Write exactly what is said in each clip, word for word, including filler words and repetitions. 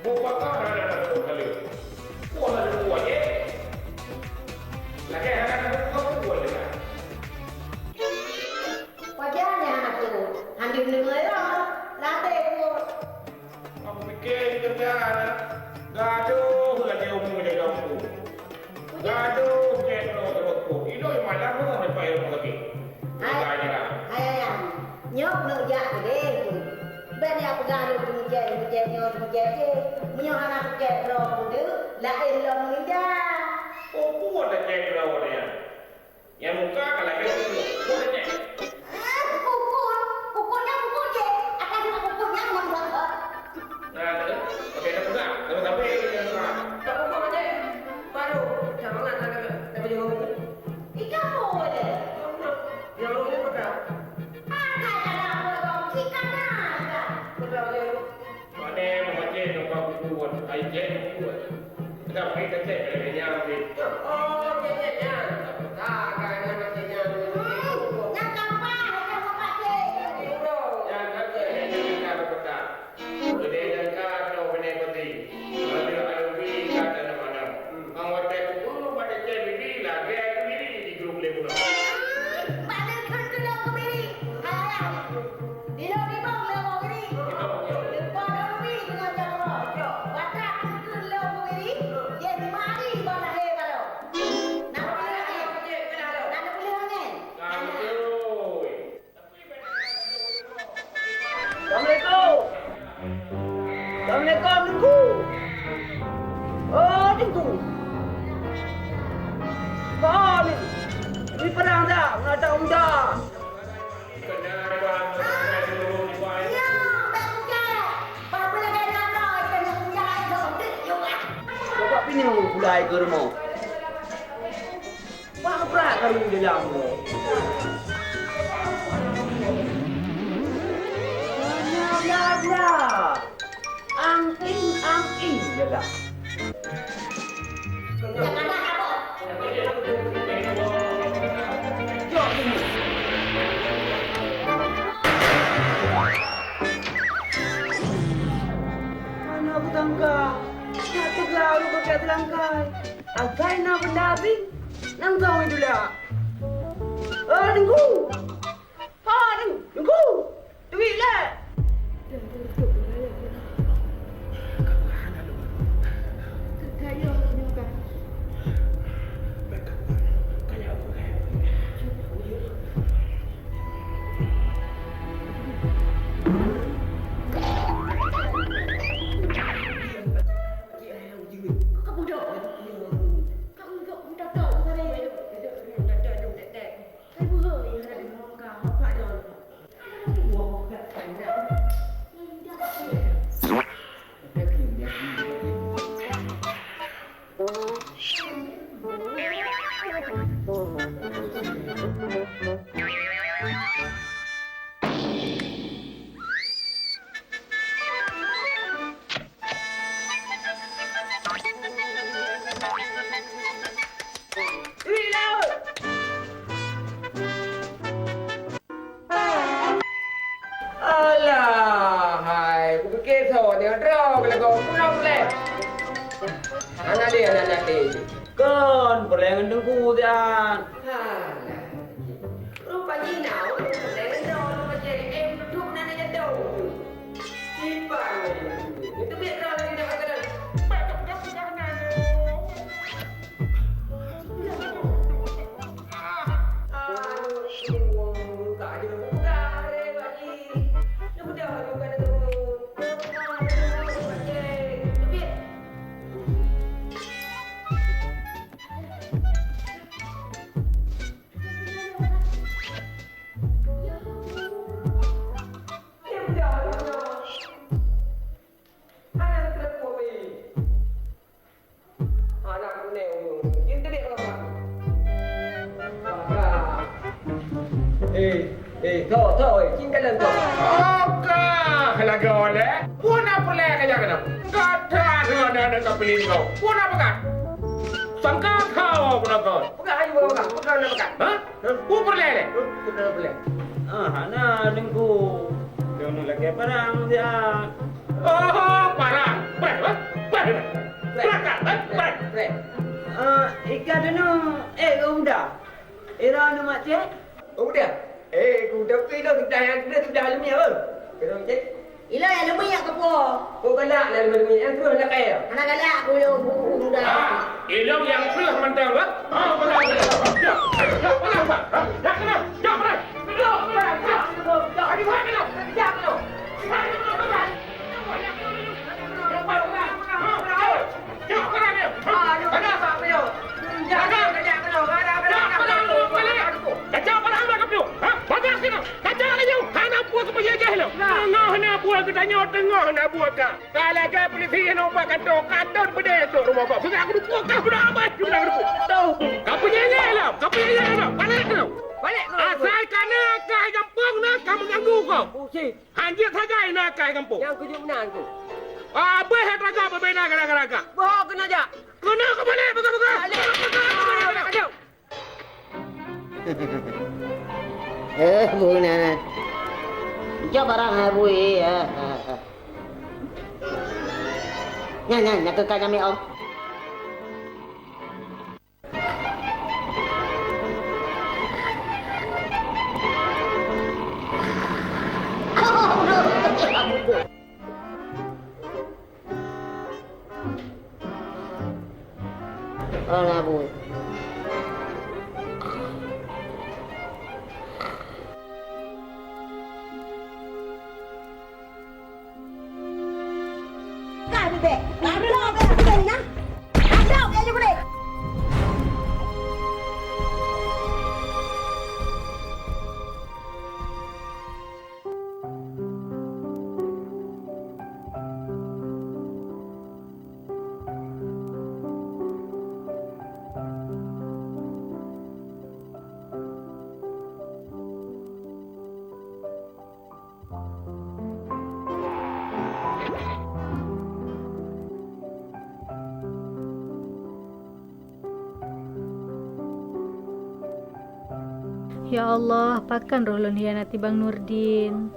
Pakon hana tapeugah lé? Peue hana tapeugah lé? Lagèe hana tapeugah peue lé? Pajan nyang hana tapeugah? Hana deungoe lom. Latèe peue? Aku pike di kerja, gadôh lagèe umu jaga umu. Gadôh cek droe keureumpok. Ilôn malam nyoe sampai rumah sakit. Hai, hai, ayang. Nyoe keuneuk jak keudeh tu. Bèk neujak peugah lôn teumeucèk, teumeucèk nyoe, teumeucèk jéh. Meunyoe hana teucèk droe peue, laén lom meuninggai. Oh, peue tacèk droe nyan? Nyang muka ka lagèe tu. Peue tacèk? Ah, kukut. Kukut nyan kukut jéh. Akan kukut nyan ngon buat. Nah, tu. Oke, dah peugah. Terus sampai ke yang tengah. Tak peugah, Cik. Baru. Jangan, jangan, jangan. Tapi jangan. Ikau boleh. Yang lu ni peugah. Pakai dalam botol ikan naga. Peugah, Cik. Pane meupancéng nyoe bak buku buet, ai jén buku buet. Kita beri kecek dari nyang di. Oh, kecek nyan. Tak, kan, kecek nyan. Hmm, nyang gampang, nyang meupancéng. Nyang kecek, nyang kecek. Geude nyang ka troh beunéh peuti. Lalu alubi ka tanam-anam. Mang watèe kubu pada cek bibi lagèe kemiri di grup lé bunoe. Bak leukeun keu lôn kemiri. Alah. Di lôn ribong lé boh geri. Leupah lôn rui deungon jaroe. Batat keu lôn kemiri. Jih mari bak lahé baroe. Nak peuleueh angén. Nak peuleueh angén. Kantoi. Assalamualaikum. Assalamualaikum, Teungku. Oh, Teungku. Kau ni, ni perang dah, mengata unda. Bapak pini pulai ke rumah. Wah, brat kali di dalam tu. Bla, bla, bla. Angin, angin je lah. Mana aku tangka? Nak teugah aku pakai telangkai. Asai na benda asing, nangkong itu lah. Eh, Teungku! Ha, Teungku! Teungku! Duit lé! Alah, hai, kupike soe nyang droe keu lagoe peunoh peureulèe. Hana lé, hana, hana lé. Kon peureulèe ngon Teungku siat. Alah. Rupa jih na ureueng laén droe lom bajèe, eh, duek nan nyang dong. Sipan. Teubiet droe lagèe nyan, Abang Gadang. Bèk gap-gap peugah nan. Aduh, ka jeuet peugah lé bak jih. Neubeudôh aju ka neuteumeung. Bajèe. Teubiet. Eh, eh, tho, tho, eh, cing kalon tho. Oka, lagoe lé. Peue na peureulèe kajak keunoe? Gata deungon aneuk ka piléh kau. Peue na peugah? Sangka kau peue na kau? Peugah aju peugah, peugah na peugah. Hah? Peue peureulèe lé? Peue peureulèe? Ah, hana, Teungku. Lôn lagèe parang siat. Oh, parang. Bèk, bèk. Berangkat, eh, berangkat. Eh, ikan tu, eh, udah. Ira nama cek? Udah. Eh, udah pi dah, sudah yang sudah, sudah alami apa? Kena cek. Ila yang lumi yak kepo. Kok galak lah lumi-lumi, yang terus nak kaya. Anak galak aku yang bu-, bu-, muda. Ah, ilong yang terus mantap, apa? Ah, benar, benar. Ya, ya, benar, Pak. Ya, ya, benar. Ya, benar. Benar, benar, benar. Aduh, benar, benar. Ya, benar. Teungoh na buah geutanyoe, teungoh na buah ka. Ka lagèe polisi nyang ubak kantô, ka dot beudé tok rumoh gob. Beugah keuduku, ka beudôh abah, beudôh keuduku. Ka peunyanyi lom, ka peunyanyi lom. Balek keunoe. Balek keunoe. Asai ka na ka gampông na ka meuganggu ko. Buset. Hanjeuet sagai na ka gampông. Nyang keujeuet meunan ku. Ah, abah yang teuga beubena gara-gara ka. Boh keunoe jak. Keunoe keubalek, peugah-peugah. Balek. Peugah-peugah. Eh, bu nyan. Cok barang hai bui, eh. Nyan, nyan, nyan keu ka nyamik, Om. Oh, ngabui. Ka bibek. Ka bibek. Ka bibek. Ya Allah, pakon roh lôn hianati Bang Nurdin,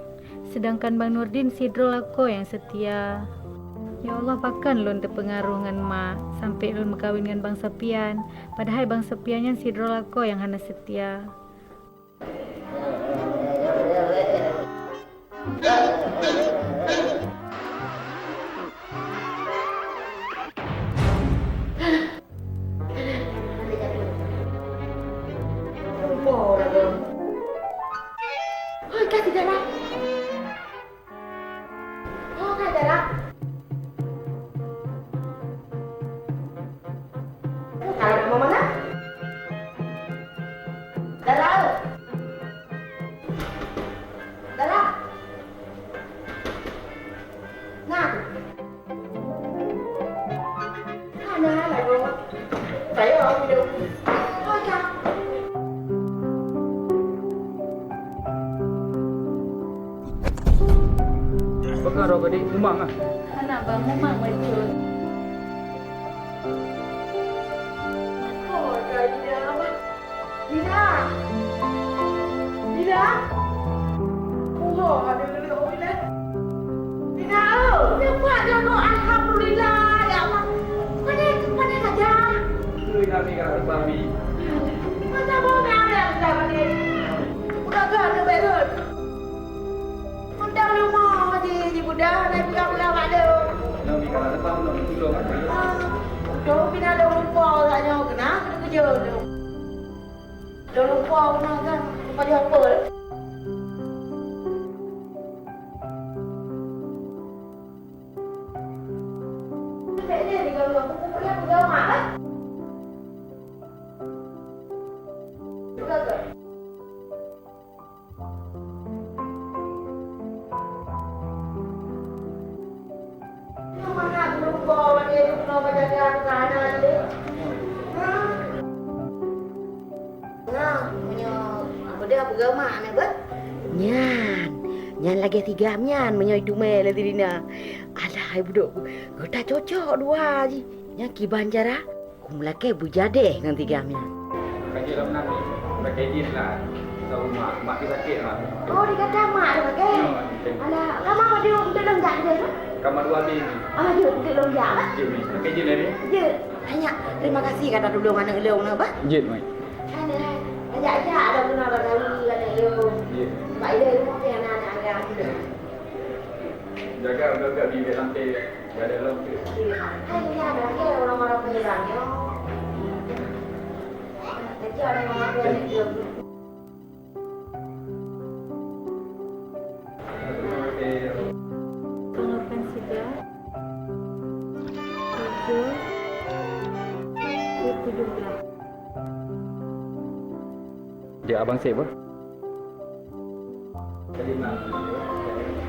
seudangkan Bang Nurdin sidroe lakoe nyang seutia. Ya Allah, pakon lôn teupeungaroh ngon mak sampoe lôn meukawen ngon Bang Sopian, padahai Bang Sopian nyan sidroe lakoe nyang hana seutia. Hoi, ka si Dara. Oh, ka Dara. Ka Dara keu mana? Dara. Dara. Nah. Hana lagoe. Saya awak hidup. Ocha. Peugah roh gadih mumang ah. Hana bang, mumang bacut. Ocha, iya, Bang. Dina! Dina! Uroe ada leuleuk ureueng Dina. Dina, oh! Cepat jago, alhamdulillah, ya Allah. Pandai, pandai saja. Ui, Nabi, ka terbang, Bi. Macam mana ada yang sudah balik? Udah gak ada beres. Mantong rumoh ji, ji budak, hana peugah-peugah bak lôn. Nyoe mika lam leupah, nyoe meututoe. Ah, udah pina lôn lupa kat nyoe, keunan keuneuk keujeuet lôn. Lôn lupa keunan kan, lupa di hapus. Bèk lé diganggu, aku peugah-peugah mak, eh. Peugah ke? Nah, meunyoe apa dia peugah mak meh, Bang? Nyan, nyan lagèe si Gam nyan meunyoe itumè lé si Dina. Alah, hai budok, gata cocok dua jih. Nyan kiban cara? Ku meulakèe beujadèh ngon si Gam nyan. Ka jeuet lom nan ni. Pakai jin lah. Tahu mak, mak tu sakit lah. Oh, dikata mak tu pakai? Ya, mak tu. Alah, lama kau duduk, duduk dalam dak dia tu? Kamar dua B ni. Ah, jeuet, jeuet lôn jak, bah. Jeuet ni. Pakai jeuet ni. Jeuet. Banyak. Terima kasih ka tatulông aneuk lôn na, bah. Jeuet, Mak. Aneuk, ajak-ajak dah kena dah tahu aneuk lôn. Jeuet. Sebab ilée rumoh pih aneuk-aneuk agam. Jaga, jaga bibit lantai. Jaga lom tu. Jeuet. Hai, ni ada lagi orang-orang penyerang, yo. Nanti ada orang-orang penyerang. Nomor pensida tujuh, tujuh belas. Dia abang sih, Bos.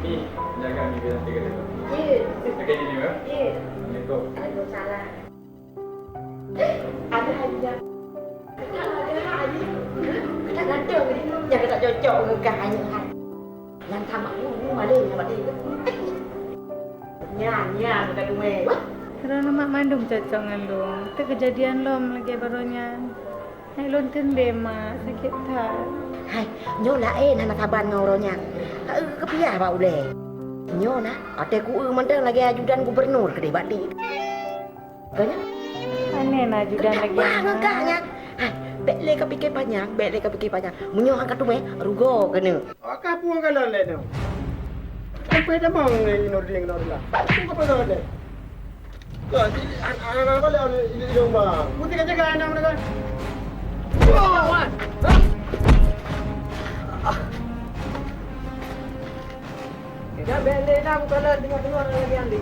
Ni, jaga ni, dia nanti kata. Ya. Jaga ni, ya. Ya. Assalamualaikum. Waalaikumsalam. Eh, ada hadiah. Ada hadiah. Ada hadiah. Jangan tak cocok dengan kah hanya. Yang sama ni, ni maling sama dia. Nyan, nyan, bukan duit. Wah. Karena mak mandum cocok ngan lôn. Itu kejadian lom lagi baru nyan. Hai lôn teuntèe, Mak, sakét that. Hai, nyoe laén hana saban ngon uroe nyan. Ka eu keupiah bak ulèe. Nyoe na, watèe ku eu mantong lagèe ajudan gubernur keudéh bak di. Ka nyan? Aneh na ajudan lagèe nyan. Bah ngon kah nyan. Hai, bèk lé ka pikè panyang, bèk lé ka pikè panyang. Meunyoe han ka teumè, rugoe keuneuk. Ka puang kalon lé nyoe. Sampai damong lé Nurdin ngon Abdullah. Aku ka peugah lé. Ka, di, an-, an-, an-, apa lé, an-, di, di, di, bang. Mesti ka jaga anak mereka. Wah, wan. Dah bèk lé na, bukan lah tengok-tengok lagi Andi.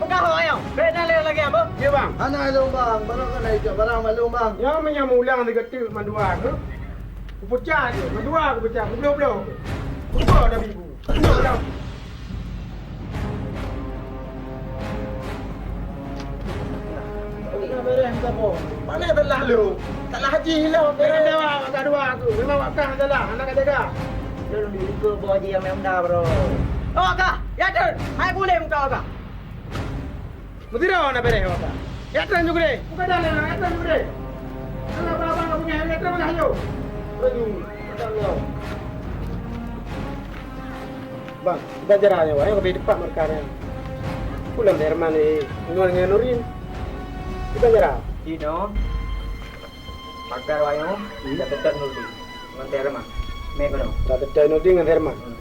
Peugah awak nyoe, bèk na lé lagèe nyan, Bang. Ya, Bang. Hana lôn, Bang. Barang kan naik barang maklum, Bang. Nyoe meunyoe mulang sigoe teuk mandua keuh. Kupecat keuh, mandua kupecat, kubloe-bloe keuh. Kupeue dah bibu. Kupeue dah. Mana beres minta boh? Mana telah lu? Telah haji lah. Beres dah, dah dua aku. Memang wakah dah lah, anak kata dah. Lu lebih ke boh haji yang memang dah, bro. Oh, kah? Ya, Dun. Hai boleh muka kah? Mesti dah nak beres awak. Ya, terang juga deh. Bukan dah lah, ya, terang juga deh. Kalau abang-abang tak punya, ya, terang lah, ayo. Aduh, masya Allah. Bang, kita jarak ya, wahai, lebih dekat mereka ni. Pulang Herman ni, Nur dengan Nurin. Kita jarak. Inoe, pakai wayang, hmm, dah tetap Nurin. Ngon Herman. Meh kono. Dah tetap Nurin dengan Herman. Hmm.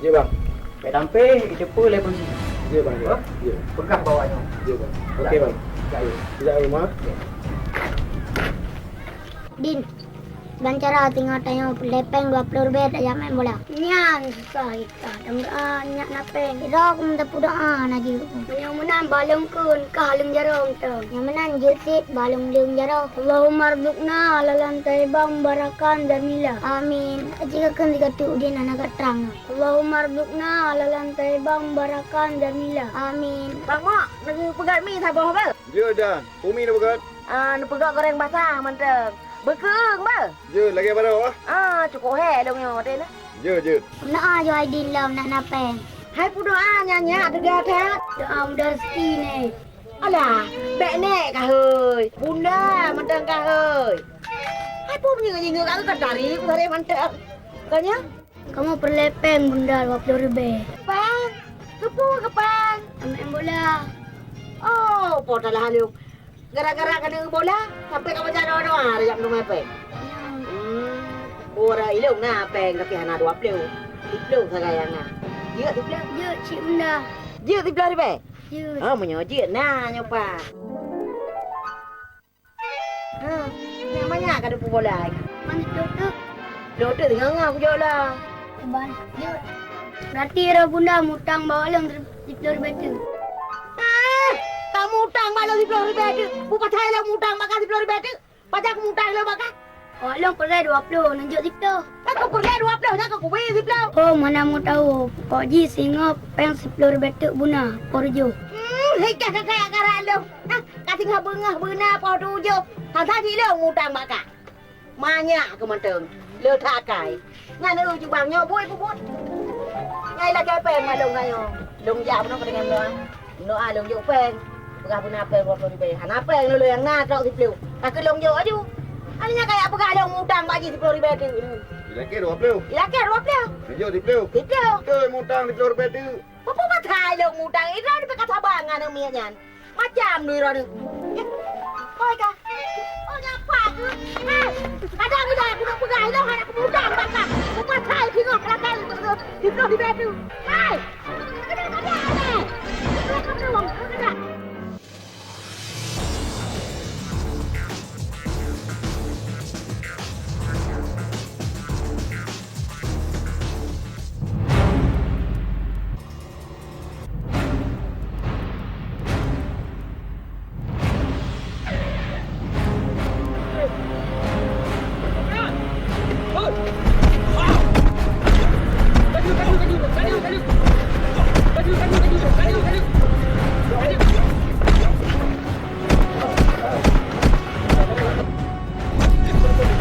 Ya, Bang. Pek tampé, itu pun lé polisi. Ya, Bang, ya. Hah? Ya. Peugah bawah nyoe. Ya, Bang. Okey, Bang. Ya. Tidak rumah. Ya. Din, ban cara singoh tanyoe peureulèe péng dua ploh ribèe tajak main bola. Nyan susah gita, dan beureukat nyak na péng. Sidroe keu meuteupeu doa na jeuet. Meunyoe meunan ba lôn kheun, kah lôn jaroe mantong. Nyang meunan jeuet cit ba lôn leueng jaroe. Allahumma rzuqna halalan thayyiban mubarakan jamila. Amin. Aci ka kheun sigoe teuk udin hana ka trang. Allahumma rzuqna halalan thayyiban mubarakan jamila. Amin. Bang Mak, neupeugah mi saboh beuh? Jeuet dan, umi neupeugah? Ah, neupeugah goreng basah mantong. Beukeueng beuh? Jeuet, lagèe baroe ah. Ah, cukôp hék lôn nyoe watèe na. Jeuet, jeuet. Meunan ajoh Aidin lom nak na péng. Hai peue doa nyan nyak teuga that. Doa mudah rezeki nè. Alah, bèk nèk ka hôi. Bunda mantong ka hôi. Hai peue meunyeuk-nyeuk ka tari ku hari mantong. Ka nyan? Kamoe peureulèe péng bunda dua ploh ribèe. Péng? Keupeue keu péng? Main bola. Oh, po talah lôn. Gara-gara keuneuk bola, sampoe ka baca doa-doa rajak meununggai péng. Hmm, ureueng ilôn na péng tapi hana dua ploh. Siploh sagai nyang na. Jeuet siploh? Jeuet cit bunda. Jeuet siploh ribèe? Jeuet. Oh, meunyoe jeuet na nyoe pat. Ha, nyang manyak ka teupeu bola ai. Man siploh teuk. Siploh teuk singoh-ngoh kujok lom. Ban jeuet. Berarti roh bunda mutang bak lôn siploh ribèe teuk. Eh, ka mutang bak lôn siploh ribèe teuk. Peue pasai lôn mutang bak kah siploh ribèe teuk? Pajan kumutang lôn bak kah? Awak lôn peureulèe dua ploh, neujok siploh. Kan kupeureulèe dua ploh, nyan ka kubi siploh. Oh, mana mau tahu. Pokok jih singoh péng siploh ribèe teuk buna, poh tujoh. Hmm, hikah ka kaya karat lôn. Hah, ka singoh beungoh beuna poh tujoh. Hana jih lôn mutang bak kah. Manyak keu mantong. Le that akai. Nyan eu jubang nyoe buet peubuet. Ngai lagèe péng mak lôn nyoe. Lôn jak bunoe keu dengan lôn. Bunoe ah lôn jok péng. Peugah beuna péng dua ploh ribèe. Hana péng lôn nyang na trok siploh. Ka keu lôn jok aju. Hana nyan kaya peugah lôn mutang bak jih siploh ribèe teuk. Lakèe dua ploh. Lakèe dua ploh. Tujoh siploh. Siploh. Keu mutang siploh ribèe teuk. Peue-peue mata lôn mutang, droeneuh pih ka saban ngon aneuk miet nyan. Macam droeneuh. Hoi ka. Oh, nyapa tu. Hei, kadang ida aku nak peugah, ida hana aku mutang bak ka. Kupatai singoh kelakar siploh ribèe teuk. Hei. Kadang, kadang, kadang. Kadang, kadang.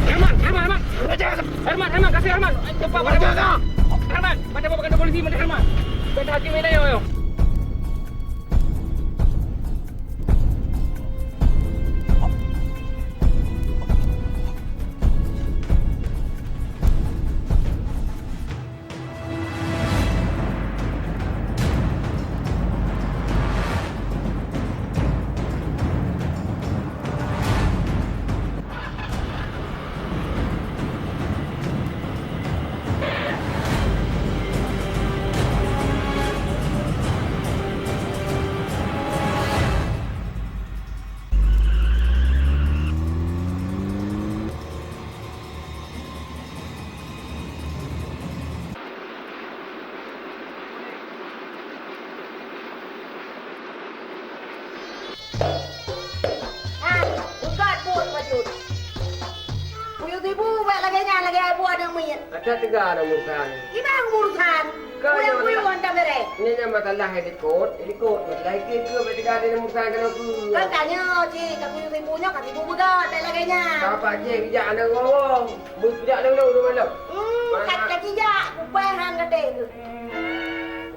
Herman, Herman, Herman! Herman, Herman, kasih Herman! Cepat, pada Herman! Herman, pada bawa kantor polisi, mana Herman? Kata hakim ini, ayo, ayo. Ah, buka buet bacut. Kuyue tibu bèk lagèe nyan, lagèe buet aneuk miet. Ada tiga aneuk muda ni. Inong urusan. Kuyue-kuyue hantom bèrèh. Ini nama salah yang ikut, ikut. Masalah ikut tu, berarti ada yang muda kena tu. Kan tanya, cik, tak kuyue tibu nyoe, ka tibu buka, tak lagèe nyan. Bapak cik, bijak aneuk ngomong. Bus pijak dulu, dulu malam. Hmm, kat kaki jak, kupai han kate tu.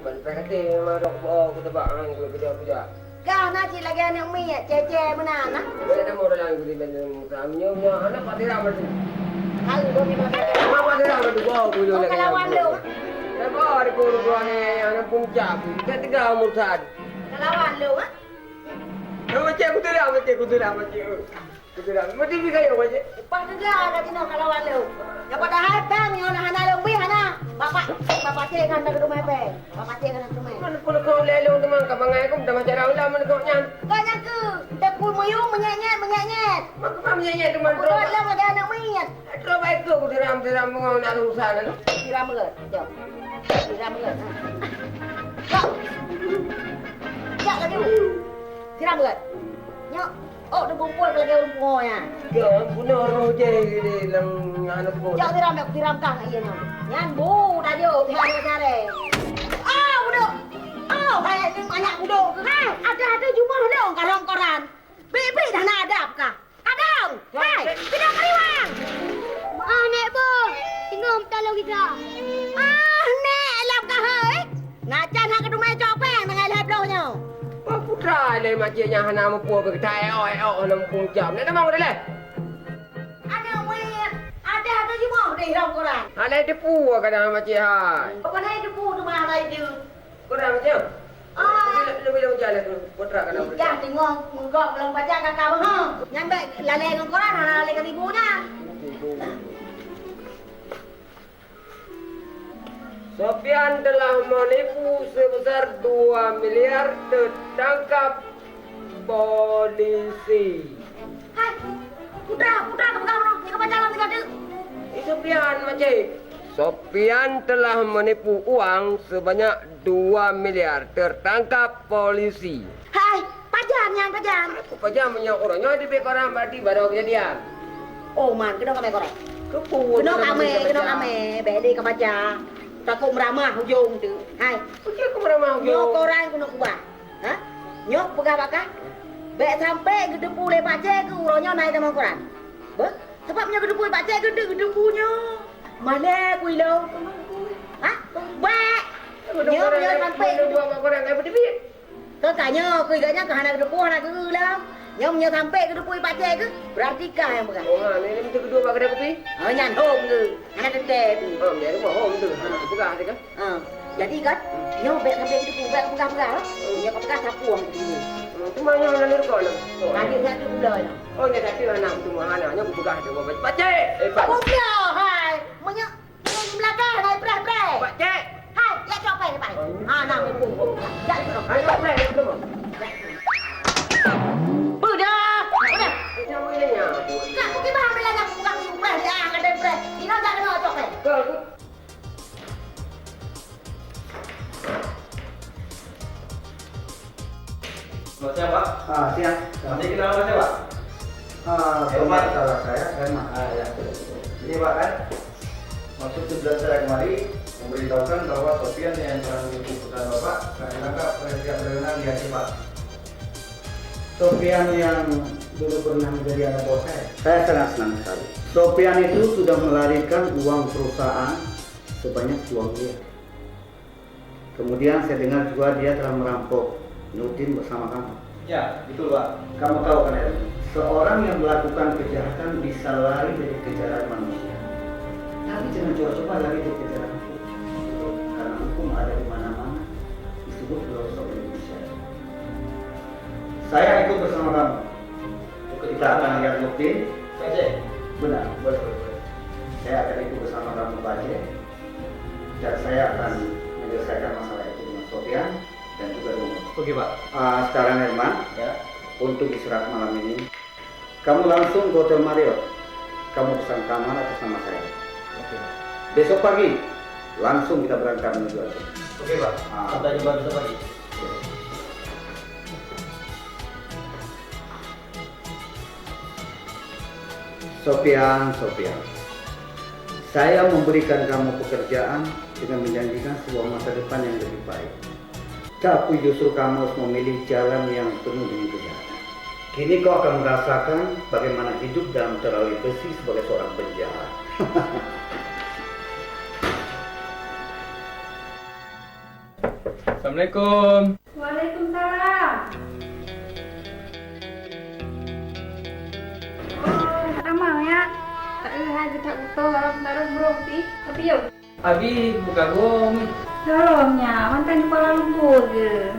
Kupai kate, memang dok boh, kutebak han, kutebak pijak. Kah na cit lagèe aneuk miet, cece meunan, nah. Beda mau dalam kutebak, kami nyoe, nyoe, aneuk Pak Tiram tu. Hai, dua minggu lagi. Aneuk Pak Tiram tu, boh, kujung lagi. Kalawan lu. Lepas, di pun, pun, aneuk puncak, kita tiga umur saat. Kalawan lu, ha? Nama cik, kutu dah, cik, kutu dah, cik. Beutôi dah. Meuti bri kayèe, Pak Cik. Leupah teuga ka jinoe ka lawan lôn. Nyang padahai kang nyoe hana lôn bri, hana. Bapak, bapak cek kan dak keudumai bèe. Bapak cek kan keudumai. Mana pun kau lé lôn teuma ka bangai aku minta macam orang lah mana kau nyan. Kau nyang keu, teuku muyueng menyet-nyet, menyet-nyet. Mak kau menyet-nyet teuma. Aku dah lôn lagi anak menyet. Terus baik tu aku tiram-tiram bengong nak urusan. Tiram berat. Jom. Tiram berat. Jom. Jom laju. Tiram berat. Nyok. Oh, teugumpôi lagèe ureueng pungo nyan. Keu bunoe roh jai di lam aneuk buet. Jak tiram, jak tiram kah ngon ie nyoe. Nyan bu tajok, tiram ngon carèe. Oh, budok. Oh, hai, ni banyak budok tu. Hai, ada-ada jumah dong ka lom koran. Bik-bik dah na adab kah? Kadang. Hai, pindah kaliwang. Ah, Nek Boh, tinggai meutalong gisa. Ah, Nek, lam kah, hai? Nacan hana keudumai cok péng, mangat lhèe bloh nyoe. Bah putra lé macam nyan hana muphom, beugeutah éok-éok hana muphom jam. Nak tamong dah lé. Aneuk muet, ada atau jimoh deh lam koran. Hana teupeu kadang macam hai. Bukan hai teupeu tu mah lai tu. Koran macam. Ah. Lebih, lebih, lebih jalan tu, putra kadang. Dah tengok, menggok dalam pacar kakak mah. Nyampe lalai dengan koran, hana lalai ke ibu nyan. Sofian telah menipu sebesar dua miliar, tertangkap polisi. Hai, putra, putra, kamu kamu, tiga pacaran tiga tu. Itu Sofian, Makcik. Sofian telah menipu uang sebanyak dua miliar, tertangkap polisi. Hai, pajan nyan, pajan. Aku pajan meunyoe ureueng nyoe dibri koran berarti baru kejadian. Oh, man, keunoe kamé koran. Keupeue keunoe kamé, keunoe kamé, bèk lé ka baca. Takot meuramah ujong tu. Hai. Oke, aku meuramah ujong. Nyoe koran keunoe kubah. Ha? Nyoe peugah bak kah. Bèk sampai geuteupeue lé Pak Cek keu uroe nyoe na i tamong koran. Beuh? Sabab nyoe geuteupeue Pak Cek geuteupeue nyoe. Malèe ku ilong. Ha? Bèk. Nyoe, nyoe sampai dua bak koran kai beuteubiet. Keu ka nyoe, keu gata nyan ka hana geuteupeue, hana geu lom. Nyoe meunyoe sampai keu teupeu pacé keuh, berarti kah nyang peugah. Oh, ha, ni, ni, tu kedua bak kedai kopi? Oh, nyan hom keuh. Hana teuntèe tu. Oh, nyan rumah hom tu. Ha. Peugah tu kan? Ha. Jadi kan, nyoe bèk sampai keu teupeu, bèk peugah-peugah lah. Nyoe ka peugah sapu hom tu. Hmm, cuma nyoe hana lurukon. Oh. Lanjut satu pula lah. Oh, nyoe satu anak tu mah hana. Nyoe peugah tu, pacé. Eh, Pak. Aku pula, hai. Meunyoe Di belakang, hai, preh, preh. Pak Cek. Hai, ya, cok, preh, preh. Ha, nah, mumpung. Ya, itu. Hai, preh, preh, preh. Udah, udah. Kak, aku kira ambil lagi aku buka pintu preh, dia angkat dan preh. Ina tak kena cok, preh. Ke, ke. Selamat siang, Pak. Ah, siang. Nanti kenal nama saya, Pak? Ah, Herman. Salah saya, Herman. Ah, ya. Ini, Pak, kan? Maksud tujuan saya kemari memberitahukan bahwa Sofian yang telah menipu perusahaan Bapak telah ditangkap oleh pihak berwenang di Aceh, Pak. Sofian yang dulu pernah menjadi anak buah saya? Saya sangat senang sekali. Sofian itu sudah melarikan uang perusahaan sebanyak dua miliar. Kemudian saya dengar juga dia telah merampok Nurdin bersama kamu. Ya, betul, Pak. Kamu tahu kan, Erwin, seorang yang melakukan kejahatan bisa lari dari kejaran manusia. Tapi jangan coba-coba lari dari kejaran hukum. Karena hukum ada di mana-mana, di seluruh pelosok Indonesia. Saya ikut bersama kamu. Kita akan lihat Nurdin. Pak Cek. Benar, boleh, boleh, boleh. Saya akan ikut bersama kamu, Pak Cek. Dan saya akan menyelesaikan masalah itu dengan Sofian dan juga dengan Oke, Pak. Ah, sekarang, Herman, Ya. untuk istirahat malam ini, kamu langsung ke Hotel Marriott. Kamu pesan kamar atas nama saya. Oke, Pak. Besok pagi, langsung kita berangkat menuju Aceh. Oke, Pak. Ah. Sampai jumpa besok pagi. Sofian, Sofian, saya memberikan kamu pekerjaan dengan menjanjikan sebuah masa depan yang lebih baik. Tapi justru kamu harus memilih jalan yang penuh dengan kejahatan. Kini kau akan merasakan bagaimana hidup dalam tali besi sebagai seorang penjahat. Assalamualaikum. Waalaikumsalam. Oh, tamong ya. Tak eu hai geutak kuto dalam taruh brong pih. Tapi yo. Abi buka gong. Tolong nya, mantan kepala lumpur ke?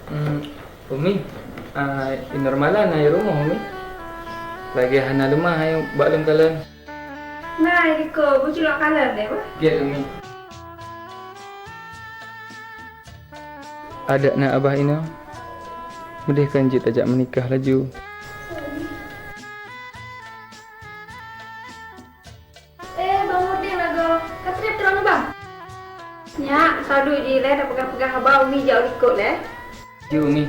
Hmm, Umi, ah, Inormala na i rumoh, Umi. Lagi hana leumah hai bak lôn kalon. Nah, iko buculok kalon deh, bah. Get, Umi. Adak na abah inoe, meudeh kan jeuet tajak meunikah laju. Eh, Bang Udin lagoe ka trép droeneuh, Bang? Nyak, taduek jih lé tapeugah-peugah haba Umi jak u likot lé. Ju, Umi.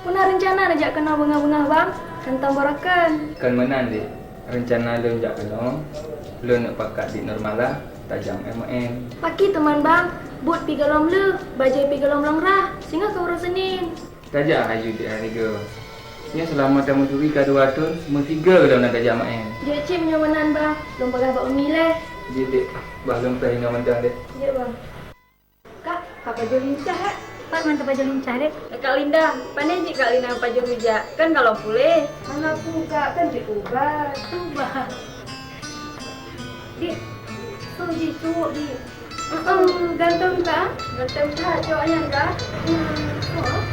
Peue na reuncana neujak keunoe beungoh-beungoh, Bang? Kantong barakan. Kon meunan, Dek. Reuncana lôn jak keunoe, lôn neuk pakat di Nurmala, tajak M N. Paki teuma, Bang, buet pih gohlom lheueh, bajée pih gohlom lôn rhah, singoh ka uroe Senin. Tajak hai ju, Dek, hai Rigo. Nyoe seulama tameuturi ka dua thon, meusigoe lôn hana tajak M N. Jeuet cit meunyoe meunan, Bang. Lôn peugah bak Umi lé. Jeuet, Dek. Bah lôn preh inoe mantong, Dek. Jeuet, Bang. Kak, ka pajoh lincah, Kak. Pat mantong pajoh lincah, Dek? Kak Linda, pane cit Kak Linda pajoh rujak? Kan kalon puléh. Hana peue, Kak, kan jeuet ubat. Ubat. Dek, su jih cuwok, Dek. Em, ganteng, Kak? Ganteng that, cowok nyan, Kak? Hmm, oh.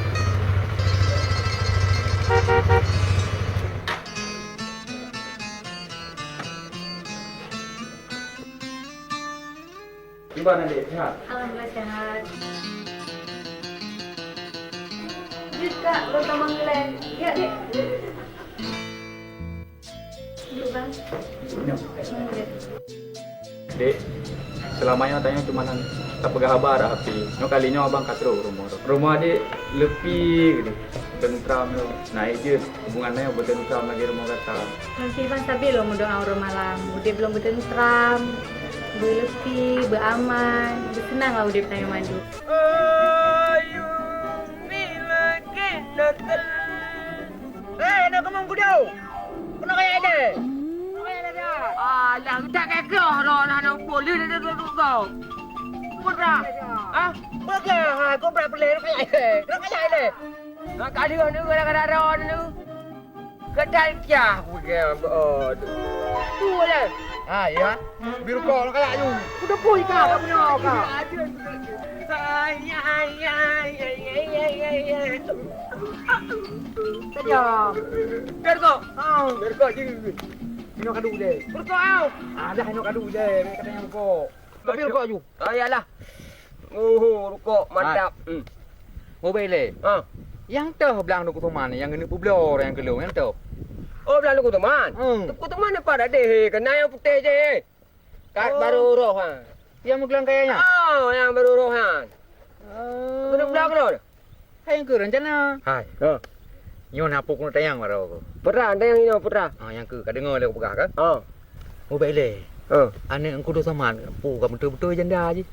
Kiban adek, sihat? Alhamdulillah, sehat. Jeuet, Kak, lôn tamong ilèe. Ya, Dek. Duduk, Bang. Dek, seulama nyoe tanyoe cuma na tapeugah haba bak H P. Nyoe kali nyoe abang ka trok u rumoh. Rumoh adek leupie geuh, teunteram lom. Na jeuet hubungan nyoe beuteunteram lagèe rumoh gata. Ngon pih Bang sabe lôn meudoa uroe malam, udép lôn beuteunteram, beuleupie, beuaman, beuseunang lah udép tanyoe mandum. Ayo, bila kita ter-, eh, nak ngomong kudu. Kena kaya ada. Kena kaya ada. Alah, kita kekeh lah, lah, lah, boleh, lah, lah, lah, lah. Pun dah. Ah, boleh, ha, kau berapa leh, kena kaya ada. Kena kaya ada. Nak ka lheueh nyoe gara-gara droeneuh. Keutai kiah kupeugah beuôt. Tu lé. Ha, ya. Bri rukok lôn kalak ju. Kuteupue ika ka punya ka. Ay, ay, ay. Kejam. Bri rukok. Ha. Bri rukok je. Inoe kadu deh. Bri rukok au. Ah, dah inoe kadu deh. Katanya rukok. Tapi rukok ju. Ah, iyalah. Oh, rukok mantap. Hmm. Ubé lé. Ha. Nyang toh blang Teungku Tuman nyang keuneuk peubloe nyang keu lôn nyang toh. Oh, blang Teungku Tuman. Hmm. Teungku Tuman apa dah deh, kena nyang putéh je. Kat baru roh ha. Nyang meuglang kaya nyan. Oh, nyang baru roh ha. Oh. Keuneuk blang keunoe. Hai nyang keu rencana. Hai. Ha. Nyoe na peue keuneuk tanyong baroe ku. Peue tanyong nyoe peue? Ah, nyang keu ka deungoe lé kupeugah kan? Ha. Ubé lé. Ha. Aneuk Teungku Dhoe Samat peue ka beutôi-beutôi janda jih.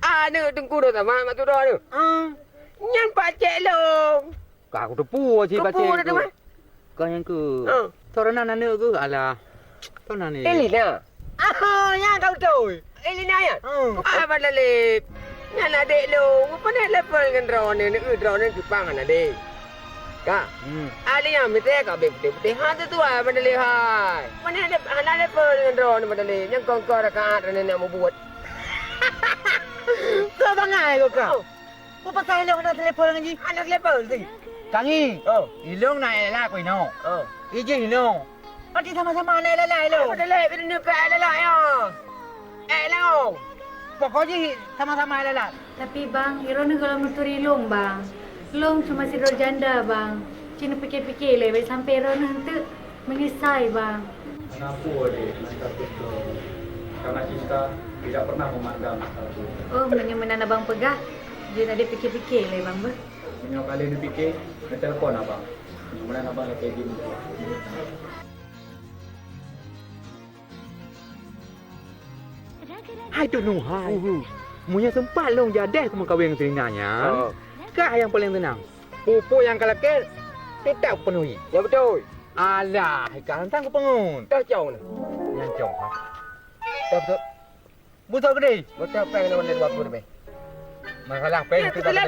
Aneuk Teungku Dhoe Samat mak tudoe tu. Ah. Nyan pacék lôn. Ka kuteupue cit pacék tu. Ka nyang keu. Ha. Soe nan aneuk keu? Alah. Soe nan ni? Elina. Ah, nyang ka beutôi. Elina ya? Hmm. Ah, Abang Dalib. Nyan adék lôn, meupanet level ngon droeneuh, neueu droeneuh cupang ngon adék. Ka? Hmm. Alèh nyan meuté ka bèk putéh-putéh, han teutuai Abang Dalib hai. Panet le-, hana level ngon droeneuh Abang Dalib, nyang kongkong rakaat droeneuh nak mubuet. Kau bangai kau ka? Oh. Peue pasai lôn hana telepon ngon jih? Hana telepon sih. Kangi. Oh. Ilong na ela ku ino. Oh. Ijih ino. Pati sama-sama na ela ela ilong. Ada lek kena ka ela ela ya. Eh, ela. Pokok jih sama-sama ela ela. Tapi bang, iroh nyoe gohlom neuturi lôn bang. Lôn cuma sidroe janda bang. Cit neupike-pike lé, bèk sampai iroh nyoe enteuk. Menyesai, Bang. Kenapa dek mantap betul? Karena cinta tidak pernah memandang satu. Oh, meunyoe meunan abang peugah, jeuet adék pike-pike lé bang beuh. Meunyoe kali neupike, neutelepon abang. Meunyoe meunan abang lakèe jih. Hai Tut Nuhai. Uhu. Meunyoe seumpat lôn jadeh keumeukawen ngon si Lina nyan, oh, kah nyang paleng seunang. Peue-peue nyang ka lakèe, teutap kupenuhi. Ya beutôi. Alah, ikan rantang kupeungon. Toh cong na. Nyan cong, ha? Toh beutôi. Beutôi keudéh. Beutôi péng na mandé dua puluh ribu. Masalah péng tu tak ada.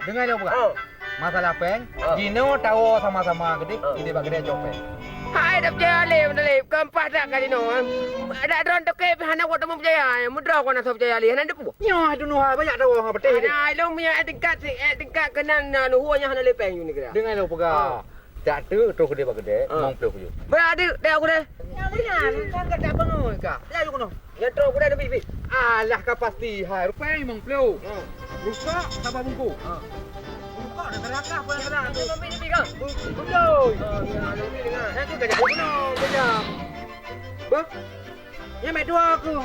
Dengar dulu, Pak. Oh. Masalah péng, oh, jinoe tawoe sama-sama keudéh, oh, keudéh bak keudéh cok péng. Hai, dak peucaya lé, Mandalay. Kampah dak ka jinoe, ha? Dak droen toke pih hana buet teumeucaya, ya. Meudroe kon hana peucaya lé, hana deupeu. Nyoe hai dunoe hai, banyak tawoe ha peuteh deh. Hana, ilong minyak eh tingkat, eh tingkat keunan na nuhu nyan hana lé péng yu ni kira. Dengar dulu peugah. Oh. Dak tu, tu keudéh bak keudéh, ah, limong ploh kuyup. Beulah, adeuk, dak aku deh. Nyang beuna, kan ka dak bangun ka. Lalu keunoe. Ya, trok keudéh, bi, bi. Alah, ka pasti hai, rupanya limong ploh. Ha. Rukok, sabar bungkôh. Ha. Rukok, dah terakah, pun terakah. Ambil, ambil, ambil, kau. Beutôi. Ha, ya, ambil, ambil, dengar. Nanti ka jadi keunoe, kejam. Bah? Nyan mèt dua aku.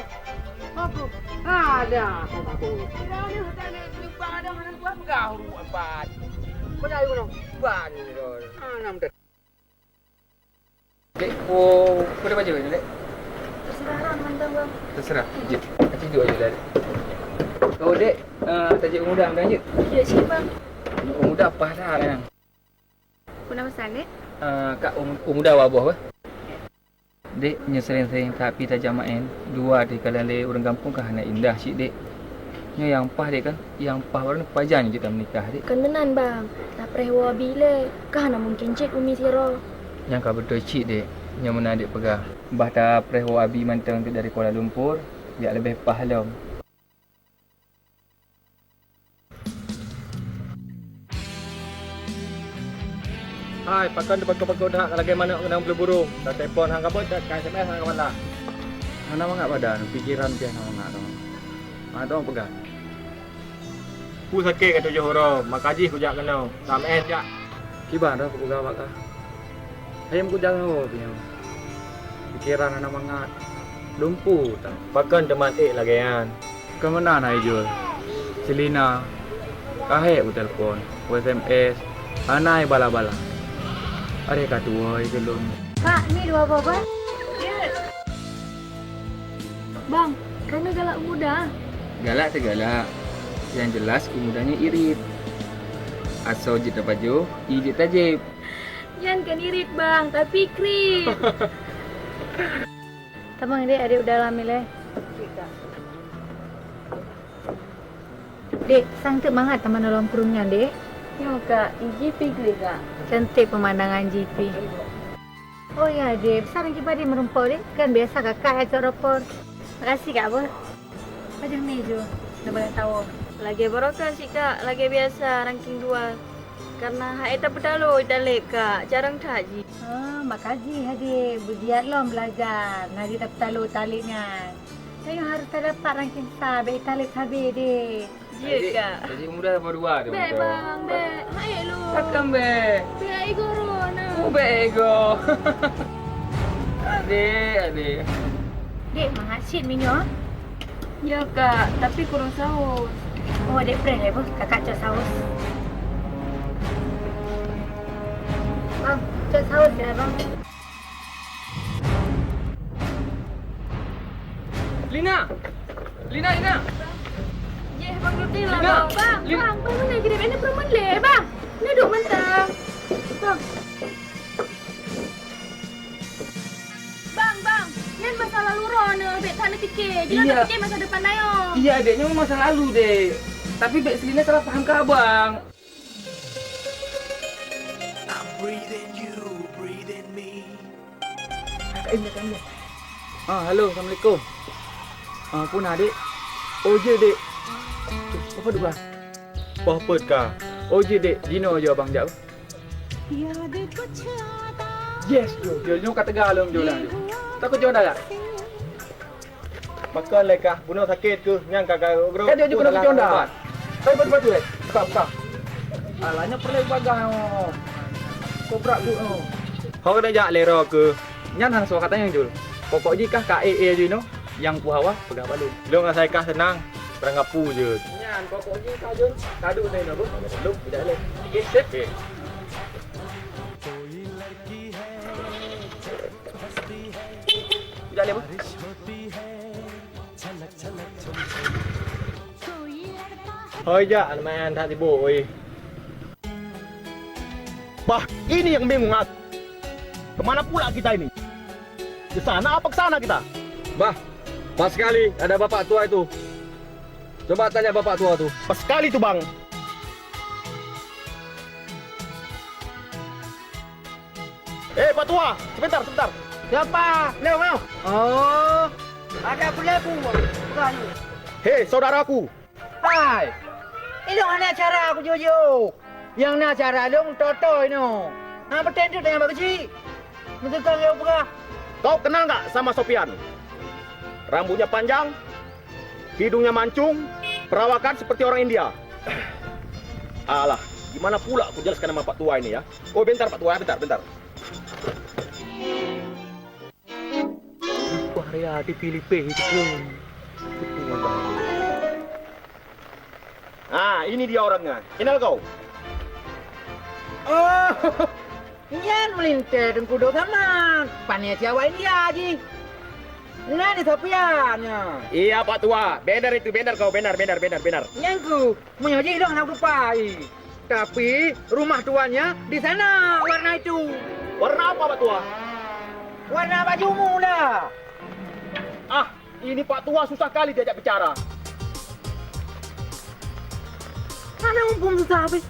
Aku. Ada, aku, aku. Tidak ada, tak ada, lupa ada, mana gua pegang, ruang empat. Mana ayu keunoe? Ban, kau. Ah, enam dah. Dek, oh, kau ada baju ni, Dek? Terserah lah, mantap, Bang. Terserah. Jep. Nanti duduk aja, Dek. Kau, Dek, ah, tajak muda, muda je. Ya, siap, Bang. Muda apa dah, kan? Peue na peusan, Dek? Ah, kak, um, um, muda awak boh, bah. Dek, nyoe sering-sering tapi tajak maén, dua di kalan lé ureueng gampông ka hana indah cit, Dek. Nyoe nyang paih, Dek, kan? Nyang paih baroe nyoe pajan jeuet tameunikah, Dek. Kon meunan, Bang. Tapreh woe abi lé, ka hana mungken cit umi sidroe. Nyang ka beutôi cit, Dek. Nyoe meunan Dek peugah. Bah tapreh woe abi mantong teuk dari Kuala Lumpur, jak leubeh paih lom. Hai, pakon teupakon-pakon that lagèe manok keunong bulu burông. Ka telepon hana kabeuet, ka S M S hana kabalah. Hana mangat badan, pikeran pih hana mangat. Hana teupeugah. Peue sakét ka tujoh uroe, maka jih kujak keunoe. Tam eh jak. Kiban dah kupeugah bak kah. Hayam kujaroe piang. Pikeran hana mangat. Lumpu tau. Pakon teuma ék lagèe nyan? Keu meunan hai Jul. Selina. Ka hék kutelepon, ku S M S. Hana ibalah-balah. Areh ka tuwoe keu lôn. Kak, ni dua boh ban. Bang, droeneuh galak u muda? Galak teuh galak. Nyang jelas u muda nyan irit. Asoe jeuet tapajoh, ie jeuet tajép. Nyan kon irit, Bang, tapi krit. Tamong, Dek, adék u dalam ilèe. Dek, sang teuk mangat tamenolong krueng nyan, Dek. Nyoe, Kak, I G P gleh, Kak. Cantik pemandangan G P. Oh ya, deh, pesan lagi badi meureumpok, deh. Kan biasa kakak yang cok rapor. Makasih, Kak Bos. Pajan meja, dah boleh tahu. Lagèe barokah sih, Kak. Lagèe biasa, ranking dua. Karena hai tapeutalo talep, Kak. Jarang that jih. Ah, makajih, Hadi. Bujiat lom belajar. Nadi tapeutalo talep nyan. Saya harus dapat ranking sa, bek talep sabe, deh. Jeuet, Kak. Jadi mudah apa dua tu? Bèk, Bang, bèk. Hai, lu. Takkan bèk. Bèk, Igo, Rona. Oh, bèk, Igo. Adik, adik. Dek, mangat cit minyeuk? Ya, Kak. Tapi kurang saus. Oh, dek, preh, ya, Bang. Kakak cok saus. Bang, cok saus ya, Bang. Lina! Lina, Lina! Yeh, Bang Nurdin lah, Lina! Bang. Bang, Lin- Bang, Bang, mana kira benda permen le, Bang? Ni duk mentah. Bang. Bang, Bang, nyan masa lalu droeneuh, bèk that neupike. Jinoe Iya. neupike masa depan tanyoe. Iya, dek, nyoe masa lalu, dek. Tapi bèk si Lina salah paham keu abang. I'm breathing you, breathing me. Kak Im, Kak Im. Ah, halo, assalamualaikum. Ah, peue na, dek? Oh, jeuet, dek. Eh, apa duka? Poh peuet ka? Oh, jeuet, dek. Jinoe jih abang jak. Yes, jol, jol. Nyoe ka teuga lom, jol lah, jol. Takot jol dah, Kak? Pakon lé kah, bunoe sakét keuh, nyang ka, ka, Ka jok jih keunoe keuconda. Hai, beutôi, beutôi, eh. Buka, buka. Alah, nyoe peureulèe bagah, oh. Kobra tu, oh. Ho keuneuk jak lé droe keuh. Nyan hana soe ka tanyong, Jul. Pokok jih kah ka ék-ék jinoe, nyang peue hawa peugah bak lôn. Lôn asai kah seunang, peurangkapu jeuet. Nyan, pokok jih kah, Jul. Ka duek lé nyoe, Beuh. Lôn jak lé. Oke, sip. Oke. Jak lé, Beuh. Hôi jak, lumayan that sibuk, oi. Bah, ini yang bingung aku. Kemana pula kita ini? Ke sana apa ke sana kita? Bah, pas sekali ada bapak tua itu. Coba tanya bapak tua tu. Pas sekali tu, Bang. Eh, Pak Tua, sebentar, sebentar. Siapa? Leo, Leo. Oh, ada apa lagi? Bukan. Hei, saudaraku. Hai. Ilong hana cara aku jujur. Yang na cara long toto ino. Nah, betul tu dengan bak kecil. Mesti kau yang pegang. Kau kenal nggak sama Sopian? Rambutnya panjang, hidungnya mancung, perawakan seperti orang India. Alah, gimana pula aku jelaskan nama Pak Tua ini ya? Oh, bentar Pak Tua, bentar, bentar. Wah, Ria, di Filipin itu pun. Ah, ini dia orangnya. Kenal kau? Oh, nyan meulintèe Teungku Dok Saman. Pané siawa India jih. Nyan di Sopian nyan. Iya, Pak Tua. Benar itu, benar kau. Benar, benar, benar, benar. Nyan ku, meunyoe jih lôn hana kutupai. Tapi rumah tuannya di sana warna itu. Warna apa, Pak Tua? Warna baju mula. Ah, ini Pak Tua susah kali diajak bicara. Hana muphom susah pih.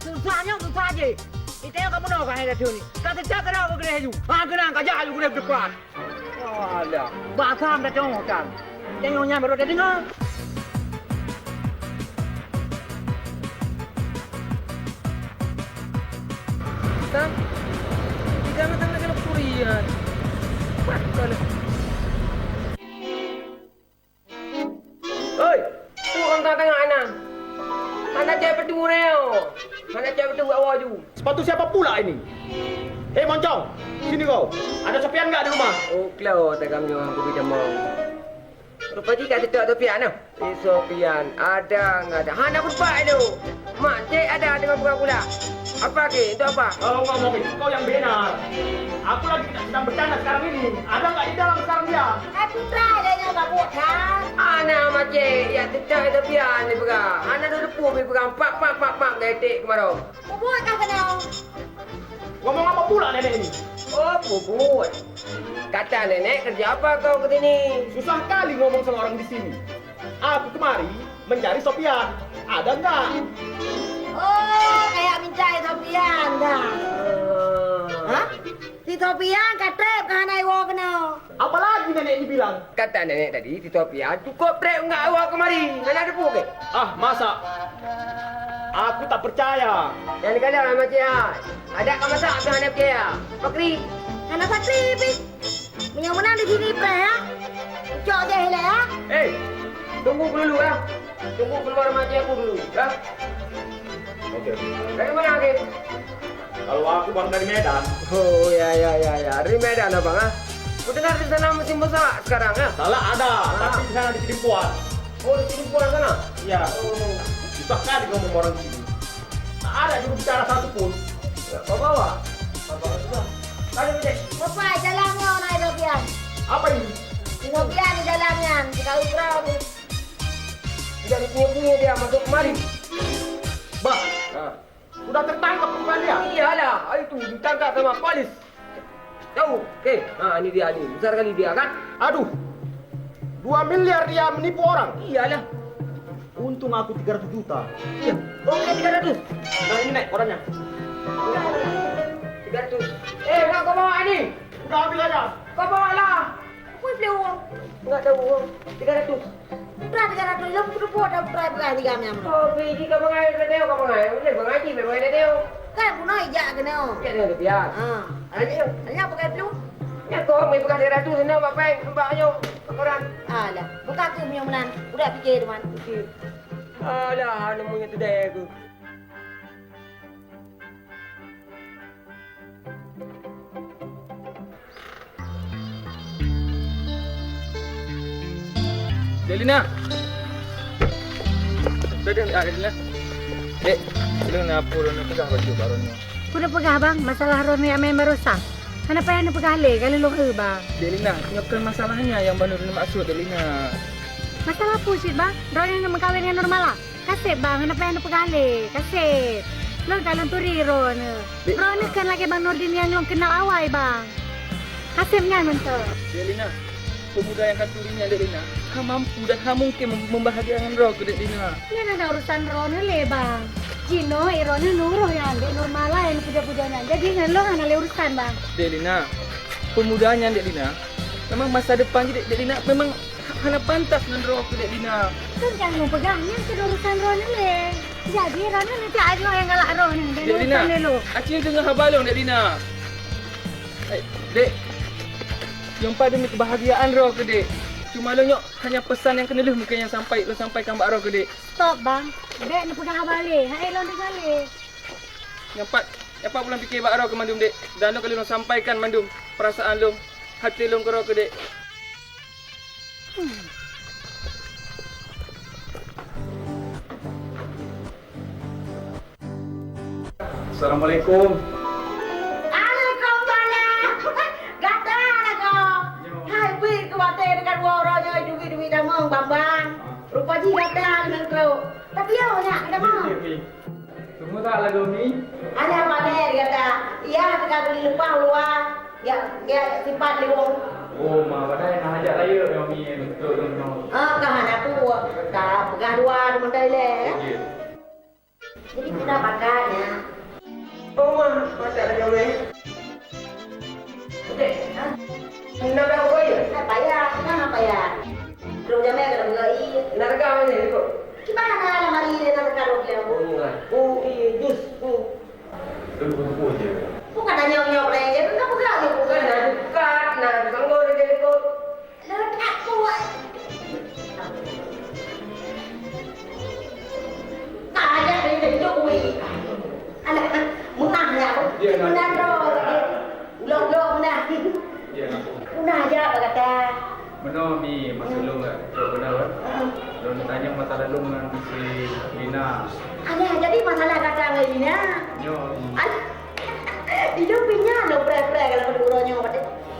Susah nyoe susah jih. Iteuka bunoe ka hai laju ni. Ka sejak keunoe keu geureh aju. Ha, keunong ka jak aju geureh depan. Alah, basam dah tengok kan. Tengok nyan baru dah dengar. Tang, tiga macam nak kena purian. Wah, kau ni. Oi, tu orang tengah-tengah hana. Hana cai peutu neo. Hana cai peutu awak ju. Sepatu siapa pula ini? Hei, Moncong, sini kau. Ada Sopian enggak di rumah? Oh, klo tagam nyoe aku bi jamong. Rupa jih ka teutok Sopian nyoe. Eh, Sopian, ada enggak ada? Hana kupat tu. Mak cek ada dengan buka gula. Apa ke? Untuk apa? Kalau kau mau, kau yang benar. Aku lagi sedang bercanda sekarang ini. Ada enggak di dalam sekarang dia? Aku try dia nyoe babuk kan. Ana macam ya teutok Sopian ni pegang. Ana dah lepuh bi pegang. Pak, pak, pak, pak, getek kemarin. Bubuet ka keunoe. Ngomong apa pula nenek ini? Oh, bubuet. Kata nenek, kerja apa kau ke sini? Susah kali ngomong sama orang di sini. Aku kemari mencari Sopian. Ada enggak? Oh, kayak minta Sofian dah. Hah? Si Sofian ka trép ka hana iwoe keunoe. Apalagi nenek dibilang? Kata nenek tadi, si Sofian cukup trép nggak iwoe kemari. Hana teupeue ke? Ah, masa? Aku tak percaya. Jangan dikala sama dia. Ada ka masak tu hana percaya. Pakri. Hana pakri pih. Meunyoe meunan di sini preh, ya. Cok jeh ilèe, ya. Eh, tunggu dulu, ya. Tunggu keluar mati aku dulu, ya. Oke, oke. Dari mana, Hakim? Kalau aku, Bang, dari Medan. Oh, ya, ya, ya, ya. Dari Medan, Abang, ah? Kudengar di sana musim masak sekarang, ya? Masak ada, tapi di sana di Sidimpuan. Oh, di Sidimpuan sana? Iya. Oh. Susah kali ngomong orang sini. Tak ada juru bicara satu pun. Nggak bawa. Bawa sudah. Tanya, Cek. Bapak, jalan nyoe na Sofian. Apa ini? Sofian di jalan nyan, di kayu perahu. Tidak dipunya-punya dia masuk kemari. Bah, sudah tertangkap bukan dia? Iyalah, itu ditangkap sama polis. Tahu? Eh, ha, ini dia ni. Besar kali dia kan? Aduh, dua miliar dia menipu orang. Iyalah. Untung aku tiga ratus juta. Iya. Oh, tiga ratus. Nah, ini naik korannya. Tiga ratus. Eh, nak kau bawa ini? Udah habis aja. Kau bawa lah. Aku beli uang. Enggak ada uang. Tiga ratus. Putra tiga ratus, lom peurumpok dah putra beurah tiga manyam. Oh, biji ka bangai, ka teu ka bangai. Boleh bangai ji, bangai ka teu. Kan bunoe ijak keunoe. Ijak keunoe piah. Ha. Ayo. Hanya pakai flu. Nyan kok mai peugah tiga ratus, nyoe bak pèng, nampak nyoe, bak koran. Alah, buka aku meunyoe meunan. Udah fikir, teman. Alah, neumunya tu deh aku. Delina. Udah deh, ah, Delina. Dek, lu na peue lôn peugah bak droeneuh? Peue neupeugah, Bang? Masalah droeneuh nyang meubaroesa. Hana payah neupeugah lé, ka lôn eu, Bang. Delina, nyoe kon masalahnya nyang ban lôn maksud, Delina. Masalah peue cit, Bang? Droeneuh meukawen ngon Nurmala? Kaseb, Bang, hana payah neupeugah lé. Kaseb. Lôn ka lôn turi droeneuh. Dek. Droeneuh kan lagèe Bang Nurdin nyang lôn keunal awai, Bang. Kaseb nyan mantong. Dek Lina, pemuda nyang ka turi nyan, Dek Lina, hana mampu dan hana mungken mem-, membahagiakan droe keu Dek Lina. Nyan hana urusan droeneuh lé, Bang. Jinoe droeneuh nurôh nyan, Dek Nurmala nyang pujoe-pujoe nyan. Jadi nyan lôn hana lé urusan, Bang. Dek Lina, pemuda nyan, Dek Lina, memang masa depan jih Dek, Dek Lina memang hana pantas ngon droe keu Dek Lina. Kan nyang lôn peugah nyan keu urusan droeneuh lé. Jadi droeneuh nanti ajoe nyang galak droeneuh, dan Dek Lina, urusan lé lôn. Aci deungoe haba lôn, Dek Lina. Eh, Dek. Nyoe pat demi kebahagiaan droe keu Dek. Cuma lôn nyoe hanya pesan nyang keuneulheueh mungken nyang sampai, lôn sampaikan bak droe keu Dek. Stop, Bang. Bèk neupeugah haba lé. Hai lôn deungoe lé. Nyoe pat, nyoe pat ulôn pike bak droe keu mandum, Dek. Dan lôn ka lôn sampaikan mandum perasaan lôn, hati lôn keudroe keu Dek. Assalamualaikum. Waalaikumsalam. Gata na ko. Nyo. Hai, bit keu watèe deungon dua uroe nyoe duit-duit tamong, Bambang. Ah. Rupa jih gata deungon ko. Tapi yo nyak gata mah. Jih, jih, jih. Tunggu tak lagu ni? Ada apa ni gata? Iya, kita beli leupah luar. Ya, ya, sifat lewong. Oh, ma, padahai na hajat rayeuk nyoe mi, beutôi lôn nyoe. Ah, ka hana peue. Ka peugah dua, dua mentari lé, ya. Jeuet. Jadi, peue na pakat, ya? Oh, ma, masak lagèe ureueng. Beutôi, ha? Hana payah uroe, ya? Hana payah, hana payah. Belum jamé ka na beugai. Na rega mana, Iko? Kiban hana lamari lé, na rega dua kilo. Oh, iya. Oh, iya, jus. Oh. Bukan tanyong-nyong lé, dia bukan peugah je, bukan. Nah, bukan, nah, sanggoe dia ikut. Letak kuat. Kaya dia duit. Alah, munah ya. Dia nak. Munah, bro. Ulok-ulok munah. Dia nak. Munah aja, apa kata? Meunoe mi, maksud lôn ka trok keunoe, kan? Heeh. Lôn tanyong masalah lôn ngon si Lina. Alah, jadi masalah gata ngon Lina? Nyoe. Alah. Di lôn pih nyan lôn preh-preh kalau meuduro nyoe, Pak.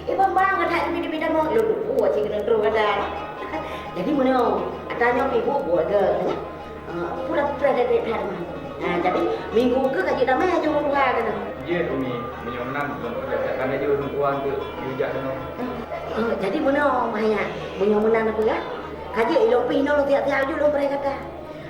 Eh, Bang, Bang, gata nyoe di bidang mau. Lôn lupa cit keuneuk trok gata. Jadi meunoe, gata nyoe pih buet-buet ke, ya? Ah, pura-pura dek-dek that mah. Nah, jadi minggu keu ka jeuet damai aju ureueng tuha keunoe. Jeuet, Umi. Meunyoe meunan, lôn peugah akan aju ureueng tuha keu jijak keunoe. Eh, jadi meunoe, Maya. Meunyoe meunan peugah, ka jeuet ilôn pih inoe lôn siap-siap aju lôn preh gata.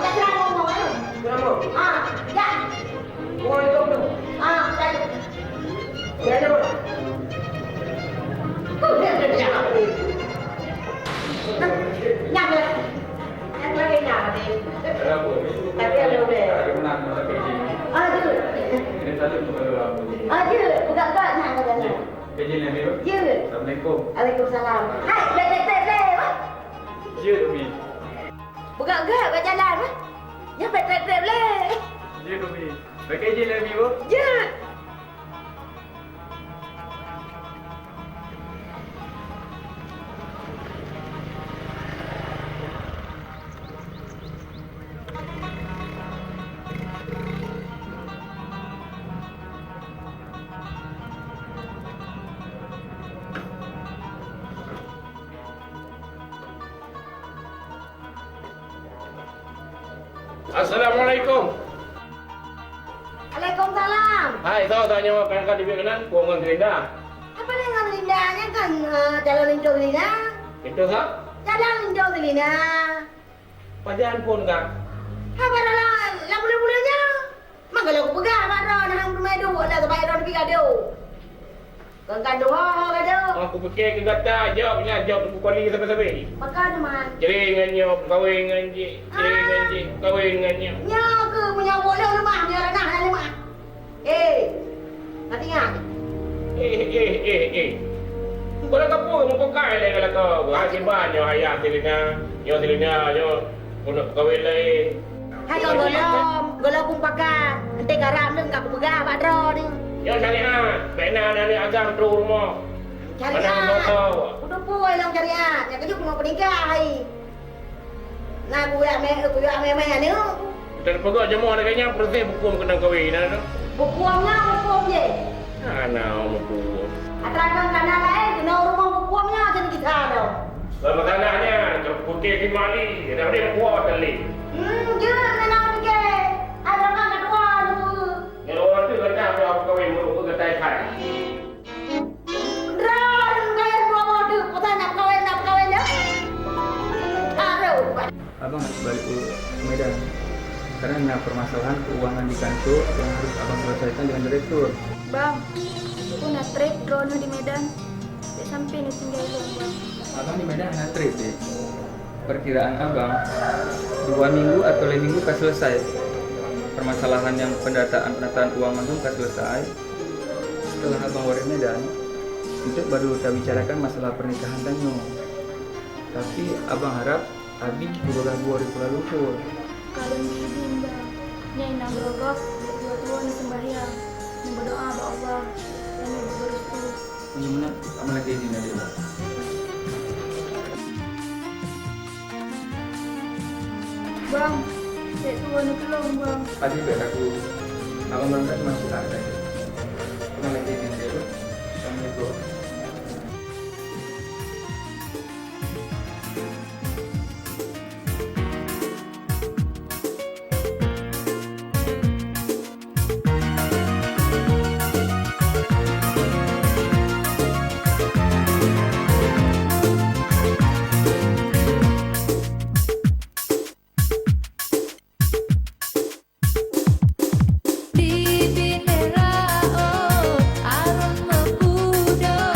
jak seulah ngomong, ayo. Kenapa? Ah, jak. Assalamualaikum tu. Ah, baik. Kenapa? Nyang lagi. Nyang lagi nyang lagi. Kenapa? Tapi ada boleh. Ada menang, ada kerja. Ah, tu. Ini tadi bukan orang. Ah, tu. Bukan kau nak kata. Kerja ni, Amir. Ya. Assalamualaikum. Waalaikumsalam. Hai, bek, bek, bek, bek. Ya, Umi. Peugah-peugah bak jalan, eh. Nyan pet-pet-pet lé. Jeuet, Umi. Pakai jih lé, Umi, bu? Jeuet. Assalamualaikum. Waalaikumsalam. Hai, soe tanyoe kan ka dibiet keunan, Pueng ngon Linda. Apa dengan Linda? Nyan kan, eh, calon linto Linda. Linto sa? Calon linto Linda. Pajan phon ka? Haba rala, la buleuen-buleuen nyoe. Maka lôn kupeugah bak droe, nah, hang teumé duek, dah sebaik droe pih gadoh. Kon ka dua gadoh. Oh, kupike keu gata, jaweueb nyan, jaweueb teungku kali sabe-sabe. Maka nyoe man. Jri ngon nyoe, kawen ngon jih, jri ngon jih, kawen ngon nyoe. Nyoe keuh meunyoe buet lôn leumah, nyoe ranah nyang leumah. Eh, na teuingat? Eh, eh, eh, eh. Beureukapue meupeugah lé keu lakoe, bah, siban nyoe ayah si Lina, nyoe si Lina, nyoe keuneuk kawén laén. Hai kong gohlom, gohlom pun pakat. Enteuk karab neuk ka kupeugah bak droe ni. Nyoe syariat, bèk na aneuk agam trok rumoh. Syariat. Mana moto? Kudu pue lom syariat, nyang keujeuet keuneuk peunikah hai. Na kuyak mé, kuyak mé-mé aneuk. Dan peugah jamoe lagèe nyan proses huköm keunong kawin na tu. Huköm na huköm je. Hana huköm. Atra kong kana laén keunoe rumoh huköm nyan jadi kita tu. Lah masalahnya, putih di mali, dah boleh kuat kali. Hmm, je memang ke. Atra kong kedua tu. Kalau orang tu kata aku kawin mulut ke tai kai. Droe kawin dua boh teuk, peue sa nak kawin, nak kawin dah. Aduh. Abang harus balik ke Medan. Karena na permasalahan keuangan di kantor yang harus abang selesaikan dengan direktur. Bang, aku na trip droeneuh di Medan. Bèk sampai neutinggai lôn, Bang. Abang di Medan hana trip, deh. Perkiraan abang, dua minggu atau lima minggu ka selesai. Permasalahan yang pendataan-pendataan uang mandum ka selesai. Setelah abang waréh Medan, enteuk baru tabicarakan masalah pernikahan tanyoe. Tapi abang harap Abi beurolagu di Kuala Lumpur. Kalon di idin, Bang. Nyan inong gob, dua tuan neuseumbahyang, neubeudoa bak Allah, dan neubeurestu. Meunyoe meunan, abang lakèe idin laju, Bang. Bang, cek tuan neutulông, Bang. Adik bèk ragu. Abang berangkat masuk akal. Abang lakèe idin laju, Bang. Assalamualaikum. Di bendera, oh, arung meupudo.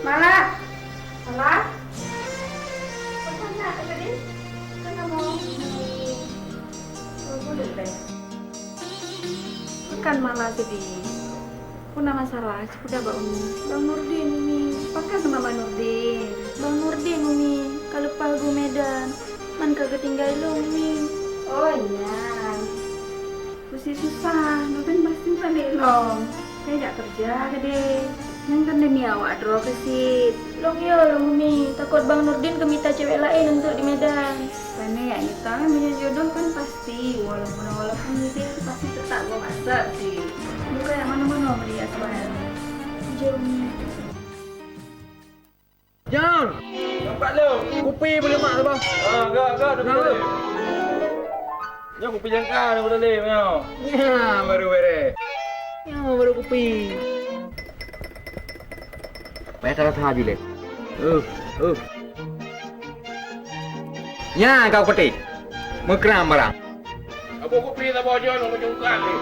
Malah. Malah. Peue na tadi? Kan kamoe di, oh, buleuen teh. Bukan malah sedih. Peue na masalah, cipudak bak Umi. Bang Nurdin, Umi. Pakon teuma Bang Nurdin? Bang Nurdin, Umi, ka leupah geuh Medan. Man ka geutinggai lôn, Umi. Oh, nyan. Peusi susah, Nurdin pasti balik lom. Kaydak keureuja keudeh. Nyan kan demi awak droe keusit. Lôn yo lôn, Umi. Takot Bang Nurdin geumita cewek laén untuk di Medan. Pane yak nyoe kan, meunyoe jodoh kan pasti, walaupun, walaupun nyideh pasti teutap geumasak sih. Bukan yang mana-mana melihat sebenarnya. Jom. Jan! Nampak lom. Kupi beulemak tu, Bang. Ah, gak, gak, dah boleh. Nyoe kupi jangka dah boleh, nyoe. Ya, baru beres. Ya, baru kupi. Payah tarasa jileh. Uh, uh. Nya kau peti. Meukram barang. Abu kupi saboh jon meujungkat ni.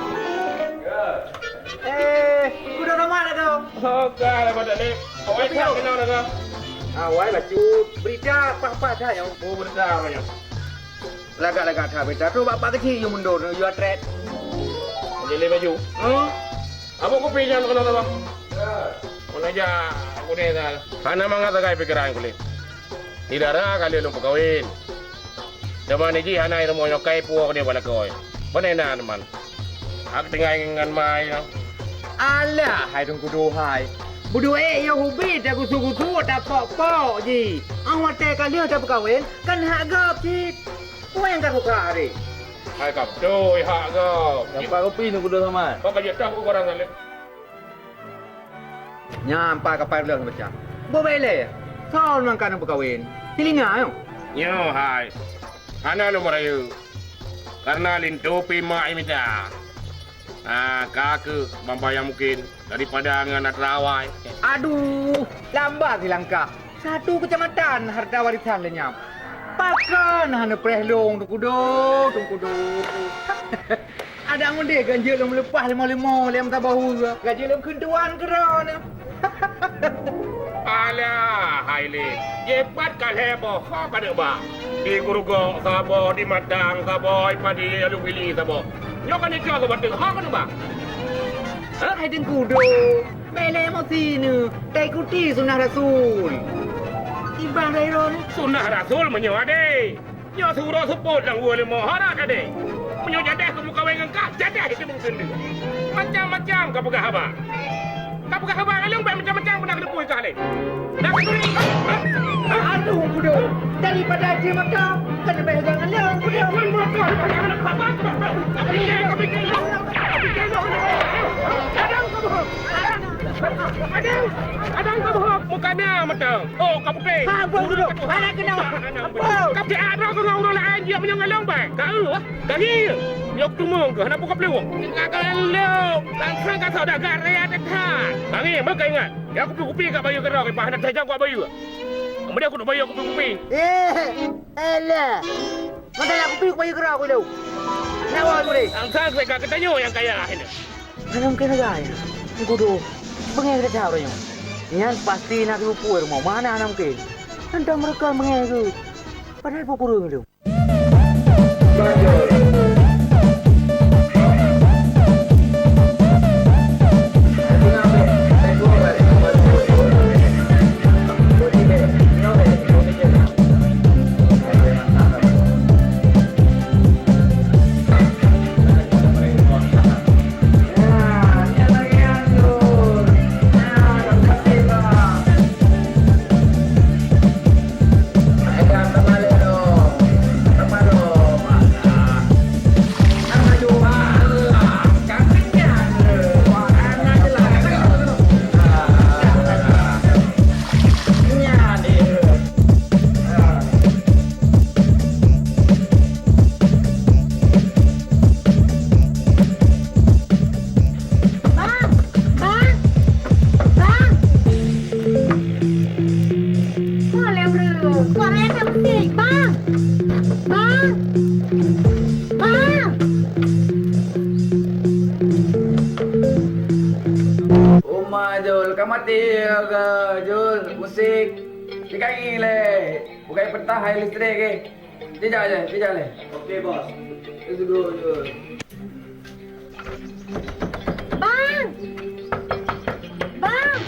Eh, kuda nama dah tu. Oh, ka lah pada ni. Awai tak kenal dah kau. Awai bacut. Berita apa-apa saja. Oh, berita apa nyoe? Lagak-lagak that berita tu bapak kecil you mundur, you atret. Jadi baju. Hmm? Abu kupi nyan keunoe, Bang. Ya. Meunan jak aku ni, Sal. Hana mangat sagai pikeran ku lé. Di dara ka lheueh lôn peukawen. Teuma niji hana i rumoh nyoe kai puwoe keuneuk bak lakoe. Beuneue na teuma. Hak tinggai ngon ma nyoe. Alah, hai Teungku Duhai. Beuduek yoh ubit tagusu-gusu tapok-pok jih. Ang watèe ka lheueh tapeukawen, kan hak gob cit. Peue nyang ka kuka hari? Hai ka beutôi hak gob. Lampa kopi ni kuda sama. Kau ka jeuet tahu barang saleh. Nyan pat kapai leuh baca. Boh bèk lé. Soe nyang ka neupeukawen? Silina nyoe. Nyoe hai. Hana lôn meurayeuk. Karena linto pih mak imita. Ah, ka keuh bamba nyang mungkin daripada ngon atra awai. Aduh, lamba silangkah. Satu kecamatan harta warisan lé nyan. Pakon hana preh lôn, Teungku Duh, Teungku Duh. Adak meudeh ganjeuet lôn leupah leumo-leumo lé meusaboh ureueng. Ganjeuet lôn kheun tuan keudroe nyoe. Alah, hai lé. Jipat ka lhèe boh, ho ka neuk ba. Di Gurugok saboh, di Matang saboh, i Padi Alue Wili saboh. Nyoe ka neucok saboh teuk, ho ka neuk ba. Hah? Hai Teungku Duh, bèk lé emosi neuh, taikuti sunnah Rasul. Iban Khairul. Sunnah Rasul meunyoe adé. Nyoe siuroe seupôt lam ueh leumo hana tadé. Meunyoe jadeh kamoe kawén ngon kah, jadeh itu mungkin deuh. Macam-macam ka peugah haba. Ka peugah haba ngon lôn bèk macam-macam peunak keuneupui kah lé. Dah keuneuk. Aduh, budok. Daripada akhé mata, keuneuk bèk jangan lôn, budok. Ngon moto daripada aneuk baba. Kadang kaboh. Kadang, kadang kaboh. Muka na mata. Oh, ka putéh. Ha, buang dulu. Anak kena. Ampun. Ka peucaya droe keu ureueng laén, jeuet meunyoe ngon lôn bèk. Ka eu, ka ngieng. Nyoe keuteumong keuh, hana buka peuluwang. Ingat keu lôn. Langsung ka saudagar raya that. Ka ngieng, beuka ingat. Ya, kupi-kupi ka bayeue keudroe, hana tajam kuat bayeue. Kemudian kudu bayeue kupi-kupi. Eh, elah. Masa nak kupi kubayeue keudroe ku lôn. Nak woe ku lé. Langsung ka geutanyoe nyang kaya akhirnya. Hana mungken lagèe nyan. Meugudoh. Beungèh gata uroe nyoe. Nyan pasti na sipeue rumoh. Mana hana mungken. Tantang meureuka beungèh geuh. Padahai peue kureueng lom. Bang! Bang! Bang! Kok lewat? Kok lewat musik? Bang! Bang! Bang! Uma Jul Ka mati ke, Jul, musik. Tikai lé. Bukai peutah hai listrik ke. Tidak lé, tidak lé. Oke, Bos. Let's go, Jul. Bang! Bang!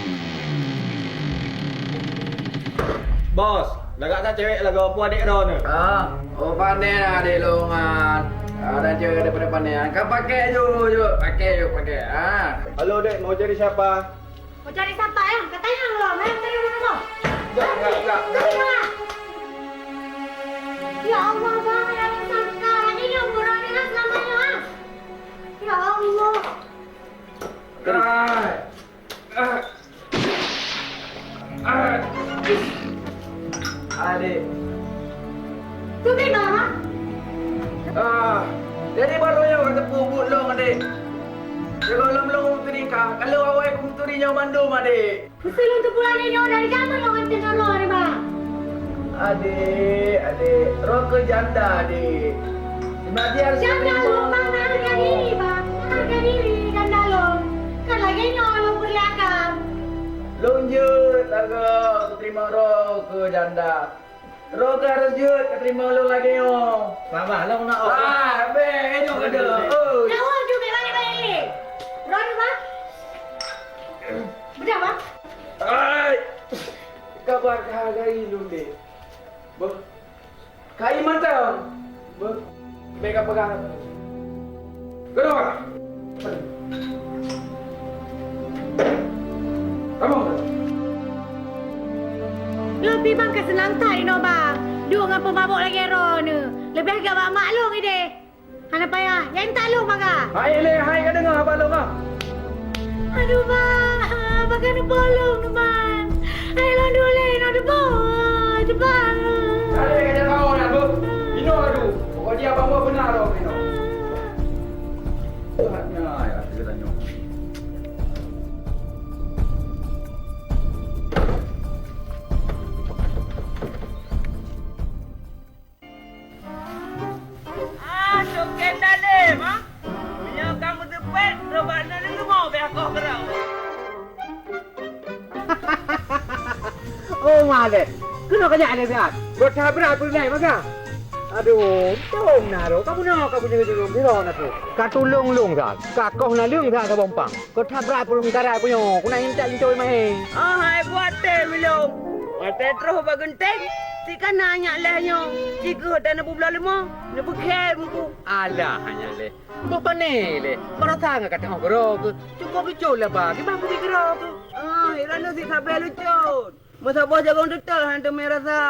Bos, lagak that cewek lagoe peue adék droeneuh? Ah, oh, pandai lah adék lôn nyan. Ada cewek daripada pandai nyan. Ka pakai ju, ju. Pakai ju, pakai. Ah. Halo, Dek, mau cari siapa? Mau cari siapa, ya? Katanya Allah, mau cari orang apa? Enggak, enggak, enggak, enggak. Cari lah. Ya Allah, Bang, ada yang sangka. Ini yang murah ni lah selamanya, ah. Ya Allah. Ah. Ah. Ah. Adék. Tu memang, ha? Ah, jadi baru nyoe ka teupeu buet lôn, adék. Jagoe lom lôn meuturi ka, kalau awai ku meuturi nyoe mandum, adék. Meusti lôn teupeulangé nyoe dari jameun lôn hantom ngon droe nibak. Adék, adék, droe keu janda, adék. Sebenarnya harus janda lôn, Bang, harga diri, Bang. Harga diri, janda lôn. Kan lagèe nyoe lôn peureulèe akan. Lôn jeuet lagèe teurimong droe keu janda. Droe ka harôh jeuet ka teurimong lôn lagèe nyoe. Babah lôn na. Ah, bèk nyoe ka deuh. Oi. Nyawa jeuet bèk balik-balik lé. Droe nyoe, Bang. Beudôh, Bang. Ai. Ka bak hargai lôn deh. Beuh. Kai mantong. Beuh. Bèk ka peugah. Keudua. Kamoe. Lôn pih Bang ka seunang that inoe Bang. Duek ngon peumabök lagèe droeneuh. Leubeh gak bak mak lôn idéh. Hana payah. Nyan tak lôn Bang ka. Hai lé, hai ka deungoe haba lôn ah. Aduh Bang, Bang ka neupolong Bang. Hai lôn dulé inoe teuboh, teuboh. Hai ka jaga orang tu. Inoe tu. Pokok dia bawa benar orang inoe. Tuhannya ya, kita tanya. Ah, Cok Ken Dalem, ah. Meunyoe ka meuteupet, robak na leumo beh akoh keurau. Oh, malèe. Keunoe ka jak lé siat. Gota bra peulai maka. Aduh, untung na ro. Ka bunoe, ka bunoe, bunoe, bunoe na tu. Ka tulông lông that. Ka koh na lông that saboh pang. Gota bra peulungkara ku nyoe. Ku na intat linto mahé. Ah, hai buat teh bilong. Watèe troh bak geunteng, si kana nyak leh nyoe. Ci keuh watèe neupubloe leumo, neupeukhém ku. Alah, nyak leh. Boh pané lé, barasa ngon ka teu'oh keudroe keuh. Cukôp lucu lé ba, kiban keubiet keudroe keuh. Ah, Iran nyoe sit sabe lucu. Meusaboh jagong teutel han teumé rasa.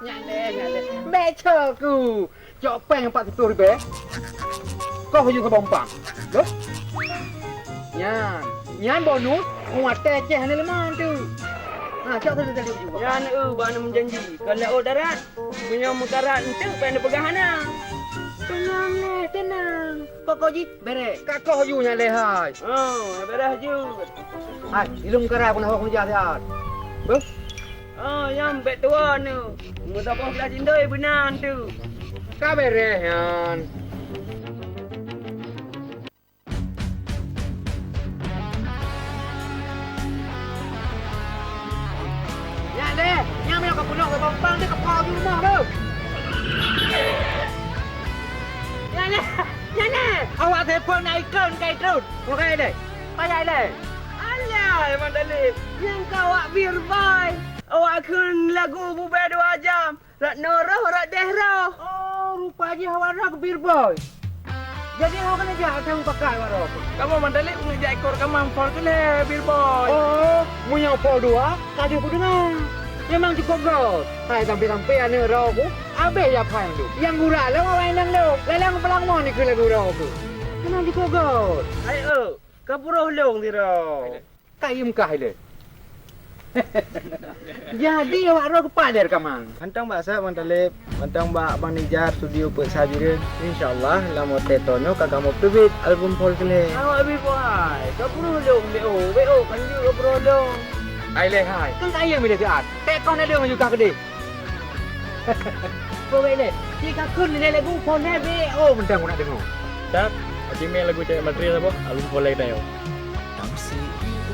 Nyak lé, nyak lé. Bèk cok ku. Cok péng empat puluh ribèe. Koh ju saboh umpang. Loh. Nyan. Nyan bonus, watèe ceh hana leumo tu. Ha, cok tu tadi ju. Nyan eu, bak na meujanji. Kalau darat, Meunyoe meukarat eunteuk, bèk neupeugah hana. Teunang lé, teunang. Pokok jih bèrèh. Ka koh ju nyan lé hai. Oh, bèrèh ju. Hai, ilông meukarat pun hok meujah siat. Beuh. Oh, nyan bèk tuwoe nyoe. Meusaboh glah cindoi beuna tu. Ka bèrèh nyan. Nyak lé, nyak meunyoe ka peunoh keu penumpang, dia ka po di rumah tu. Nyak lé, nyak lé, awak telepon na ikon kai trôn. Oke lé, payah lé. Alah, Mang Dalem, nyang ka awak bir bai. Awak kheun lagu bubé dua jam. Rot nyoe roh, rot deh roh. Oh, rupa jih awak roh keu bir boy. Jadi awak keuneuk jak ateueh pakat awak roh. Kamoe mandali keuneuk jak ikot rakaman Paul Keulhèe bir boy. Oh, meunyoe Paul dua, ka deuh kudeungoe. Memang cukôp göt. Hai sampai-sampai aneuk roh ku, abéh ya phai tu. Nyang gura lom awak inong lom. Lalang palang mon ikeu lagu roh ku. Memang cukôp göt. Hai eu, ka puroh lông sidroe. Kayém kah ilèe. Jadi awak droe keupaler ka mang. Mantong bak Sat Mang Taleb, mantong bak Bang Nizar studio Peuet Sabireuen. Insya Allah lam watèe teunoe ka kamoe peuteubiet album Paul Keulhèe. Awak bit boy, ka peuruh lông B O, B O kan jeuet ka peuruh lông. Ai lé hai, kan kayém ilèe siat. Teukoh na lông aju kah keudeh. Pokok ilèe, ci ka kheun ilèe lagu Paul Keulhèe B O mantong nak deungoe. Sat, aci mé lagu cewek Madrid saboh, album Paul Keulhèe. Tam si ibu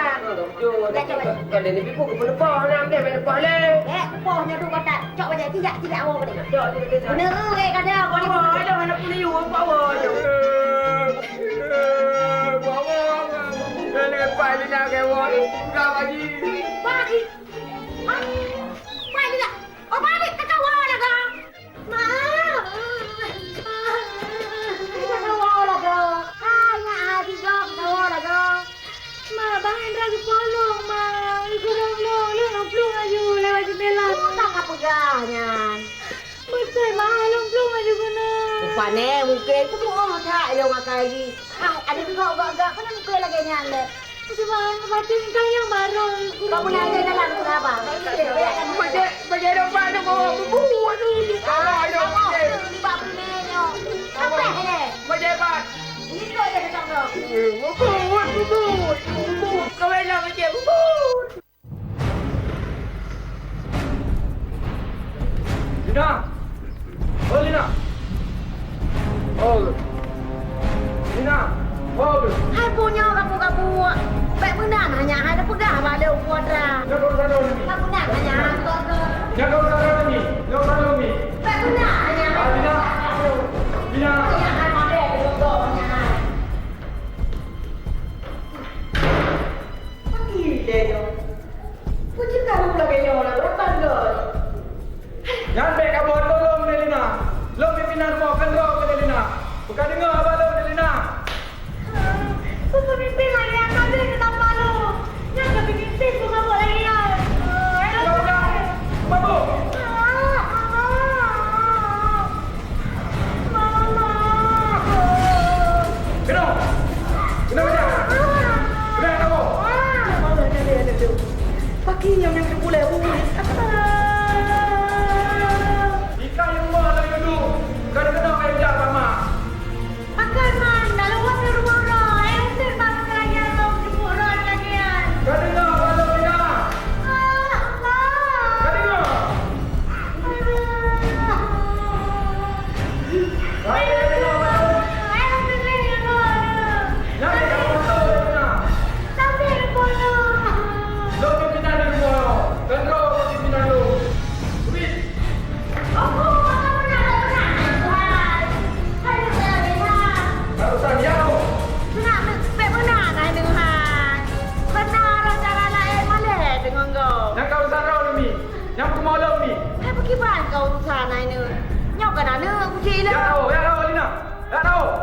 Jok, jok. Kalau ni pipu, kau pun lepas, nak ambil, ambil lepas le. Eh, lepas nyoe tu kau tak. Cok bajai, tidak, tidak awak boleh. Cok, tidak, tidak. Bener, eh, kada, kau ni. Apa, ada mana pun you, apa, apa, jok. Bawa, bawa. Lepas ni nak kewak, dah pagi. Pagi. Ah, pagi dah. Oh, balik ke kawan dah, kau. Ma! Ka kawoe lagoe. Hai, nyak hati gob kawoe lagoe. Ma, Bang Hendra geupolong, Ma. Geupolong, lôn lôn plueng laju lewat jendela. Peue ka peugah nyan? Beutôi, Ma, lôn plueng laju keunoe. Rupane mungken teupeugah that ilong akai jih. Hai, aneuk gok, gok, gok, keuneuk meukeue lagèe nyan lé. Cuma batin kan nyang barô. Kau pun ada dalam tu apa? Bajai, bajai dompat tu Lina! Oh, Lina! Oh, Lina! Oh, Lina! Hai, peue nyoe kapeue-kapeue? Bèk meunan hana hai tapeugah bak lé Teungku Atra. Nyoe ka urusan droeneuh nyoe. Bèk meunan hana hai tapeugah. Nyoe ka urusan droeneuh nyoe. Nyoe ka urusan droeneuh nyoe. Bèk meunan hana hai. Ah, Lina! Lina! Hana hai malèe deungon gob hana hai. Pakri lé nyoe? Peue cit karu lagèe nyoe lam rakan gob? Nyan bèk kaboh ateueh lôn, Delina. Lôn pimpinan rumoh, kan droe keu Delina. Beuka deungoe haba lôn, Delina. Peue peumimpin lagèe nyan ka lheueh geutampa lôn. Nyan ka peumimpin peue mabök lagèe nyan. Mabök! Mabök! Mama! Keunoe! Keunoe bajèe! Keunoe kamoe! Pakri nyang, nyang teupeuleueh buet! Ikai rumoh laju duek, ka keunoe bajèe sama! Pakon man, ka lôn buet rumoh droe, eh, usen bak peukaraja lom jipeuet droe lagèe nyan! Ka deungoe bak lôn, Ina! Ah, ah! Ka deungoe! Nyang ka urusan droe, Umi. Nyang peurumoh lôn, Umi. Hai, pakriban ka urusan hai nyoe? Nyoe kan aneuk kucing lôn. Ya Allah, ya Allah, Lina. Ya Allah.